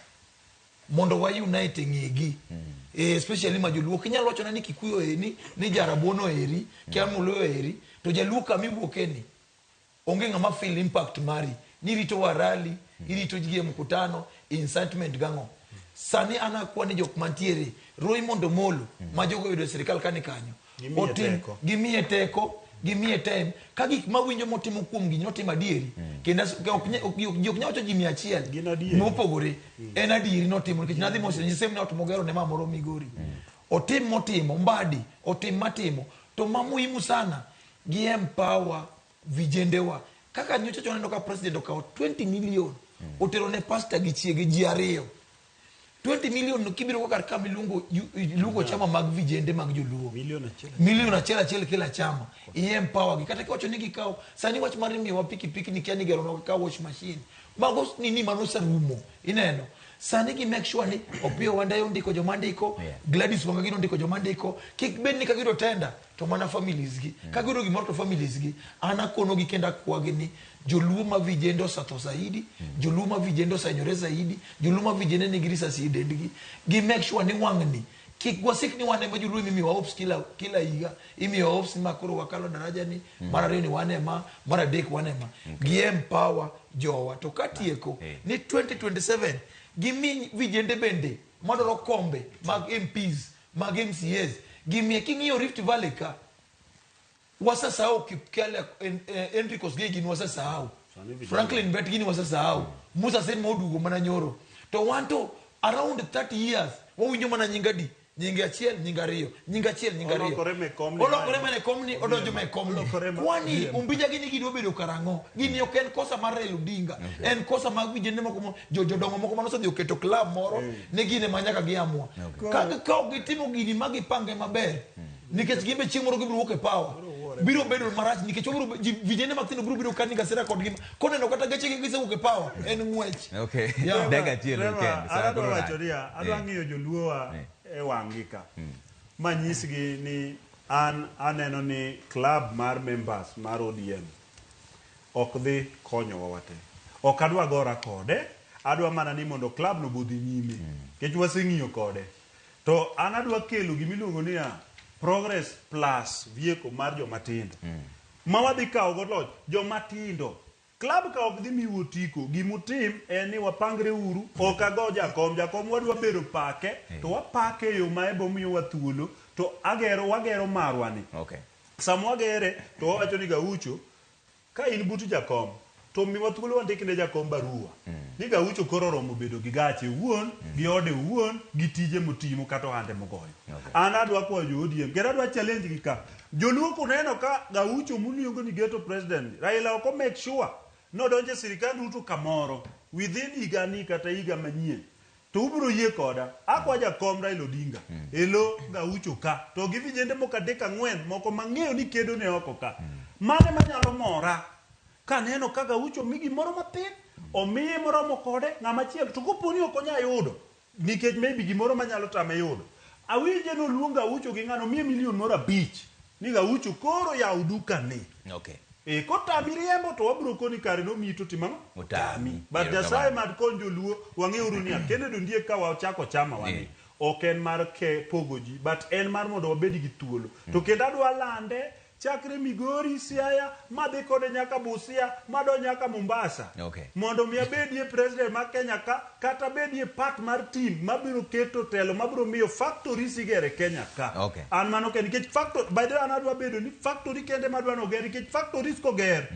S3: mondo wa unite e ng'egi especially ma joluo ok inyal wachona ni Kikuyu eri ni Jarabuon oeri kia Muluo oeri to jaluo kama iwuoke ni onge ng'ama feel impact mari ni irito wa rally irito ji e mkutano incitement gang'o sani an akwa ni jok mantiere Raymond Omolo ma jogo oyudo e sirikal kani kanyo
S2: Gimiye
S3: otim
S2: teko.
S3: gimiye teko gimiye time ka gik mawinjo motimo kuom gini notimo adieri kendo ji ok nyal wacho ji 100
S2: Gin adieri.
S3: mopogore en adieri notimo nikech nadhi mos nyise ni ot mogero ne mamoro Migori otim motimo Mbadi otim matimo to ma muhimu sana gi empower vijendewa kaka nyocha chon aneno ka president okawo 20 million otero ne pastor gi chiege ji ariyo 20 million no kibiro go kar ka miluongo iluongo chama mag vijende mag joluo
S2: Milion achiel.
S3: Milion achiel achiel kila chama i empower gi kata kiwacho ni gikawo sani wach mar miyowa pikipiki ni kia ni gero ka wash machine mago nini mano oserumo ineno sani gi make sure ni Opiyo Wandayi ondiko joma ndiko Gladys Wanga gino ondiko joma ndiko kik bed ni kagiyudo tender to mana families gi kagiyudo gimoro to families gi an akonogi kendo akwagi ni joluo ma vijende osetho zaidi joluo ma vijende osehinyore zaidi joluo ma vijende nigi risasi e dendgi gi make sure ni wang'ni kik wasik ni wan ema joluo imiyowa hopes kila, kila higa imiyowa hopes ni ma koro wakalo daraja ni mar ariyo ni wan ema mar adek wan ema gi empower jowa to katieko ni 2027 gimi vijende bende madwaro kombe mag MPs mag MCAs gimiye king'iyo Rift Valley ka wasasahau Kipkele Henry Kosgei gini wasasahau
S2: Sani vijana.
S3: Franklin Bet gini wasasahau Musa Sen moduogo mana nyoro to wan to around 30 years wawinjo mana nying adi nying achiel nying ariyo nying achiel nying ariyo
S2: Olokore me komni
S3: olokore
S2: mae.
S3: mana e komni odonjo me komni
S2: Olokore ma-
S3: kwani umbija gini gidwa bedo karang'o gini ok en kosa mar Raila Odinga en kosa mag vijende moko jodongo moko manosedhi oketo club moro ne gine ma nyaka giamua ka ka ok gitimo gini ma gipange maber nikech gin be chieng' moro gibiro wuok e power biro bedo marach nikech wabiro vijende mathindo biro biro ka nigi hasira kod gima koneno kata gechegi gisewuok e power en ng'wech
S1: Okay.
S3: Yeah.
S1: Dakika achiel
S2: Trevor,
S1: weekend.
S2: an
S1: Saa
S2: adwa
S1: koro
S2: wacho
S1: nade?
S2: niya, adwa ng'iyo joluowa e wang'gi ka. Manyisgi ni an aneno ni club mar members mar ODM ok dhi konyowa wate. Ok adwa gora kode, adwa mana ni mondo club no bodhi nyime. Nikech waseng'iyo kode. To an adwa kelo gimiluongo niya progress plus vehicle mar joma tindo. Ma wadhi kawo go loch joma tindo. Club ka ok dhi miu otiko, gimutim en ni wapangre uru, ok ago jakom, jakom wadwa bedo pake, to wapake e yo ma ebo miyowa thuolo, to agero wagero marwa ni.
S1: Okay.
S2: Sama wagere to wawacho ni Gaucho, ka in but jakom, to miwa thuolo wandik ne jakom barua. Ni Gaucho koro oromo bedo gi gache owuon, gi ode owuon, gi tije motimo kata ohande mogoyo.
S1: Okay.
S2: An adwa kwayo jo ODM, kendo adwa challenge gi ka. Joluo kuneno ka Gaucho muluongo ni ghetto president, Raila ok o make sure nodonjo e sirikand Ruto kamoro within higa ni kata higa manyien. To ubiro yie koda. Akwa jakom Raila Odinga. Elo Gaucho ka. To gi vijende moko adek ang'wen moko mang'eyo ni kedo ne oko ka. Mane manyalo mora kaneno ka Gaucho mi gimoro mathin omiye moromo kode ng'ama chielo to kopo ni ok onya yudo nikech maybe gimoro manyalo tame yudo awinje noluong Gaucho gi ng'ano miye milion moro abich ni Gaucho koro yaw duka ni
S1: Okay.
S2: E, kotami riembo to wabiro koni kare nomiyi to timo ang'o?
S1: Otami.
S2: But
S1: Erokamano.
S2: Nyasaye mad kony joluo wang'euru niya Kennedy Ondiek ka wachako chama wani ok en mar ke pogo ji but en mar mondo wabed gi thuolo. To kendo adwa lande chakre Migori, Siaya, madhi kode nyaka Busia, madonj nyaka Mombasa.
S1: Okay.
S2: Mondo mi abedie president mar Kenya ka kata abedie part mar team mabiro keto telo mabiro miyo factories igero e Kenya ka.
S1: Okay.
S2: An mano kende nikech factory by the way an adwa bedo ni factory kende madwa noger nikech factories koger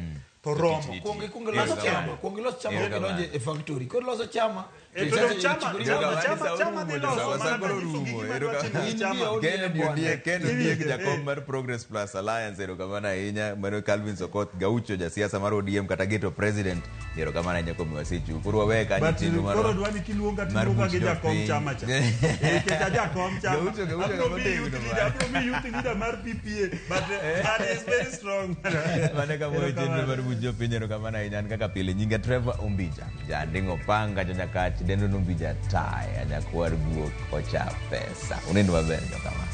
S2: to to romo.
S1: Tich
S3: Kuong ikuong ilos chama, kuong ilos chama
S1: Erokamano.
S3: kidonjo e factory. Koro iloso chama.
S2: Eh,
S3: to
S2: to dong
S3: ichako-
S2: chama,
S3: ichikori
S2: chama,
S3: chama.
S2: chama, chama dhi loso
S1: Sawa,
S2: mana
S1: sawa,
S2: kanyiso gi
S1: rumo,
S2: gima dwa timo gi
S3: In
S2: chama.
S3: gi ODM
S1: Kennedy
S3: bwana.
S1: Ondiek, Ken Ondiek
S2: Iwinjo,
S1: jakom
S2: eh.
S1: mar Progress Plus Alliance, erokamano ahinya. Mano Calvin Sokoth Gaucho, jasiasa mar ODM kata Ghetto President, erokamano ahinya kuom miwa seche. Koro wawe kanyo
S2: But
S1: chenro mar
S2: koro dwani kiluonga
S1: mar
S2: tiluonga
S1: buch
S2: gi jakom
S1: jopiny.
S2: chama cha. Eh, Nikech a jakom chama.
S1: Gaucho, Gaucho
S2: Abiro
S1: kama
S2: mi
S1: otegno
S2: youth
S1: bwana.
S2: leader, abiro mi youth leader mar PPA, but that is very strong.
S1: Mane kama e chenro mar buch jopiny, erokamano ahinya. An kaka pile nyinga Trevor Ombija, janding'o panga, janyakach, dendo nombija taya, nyakwar guok ocha pesa. Unind maber jokama.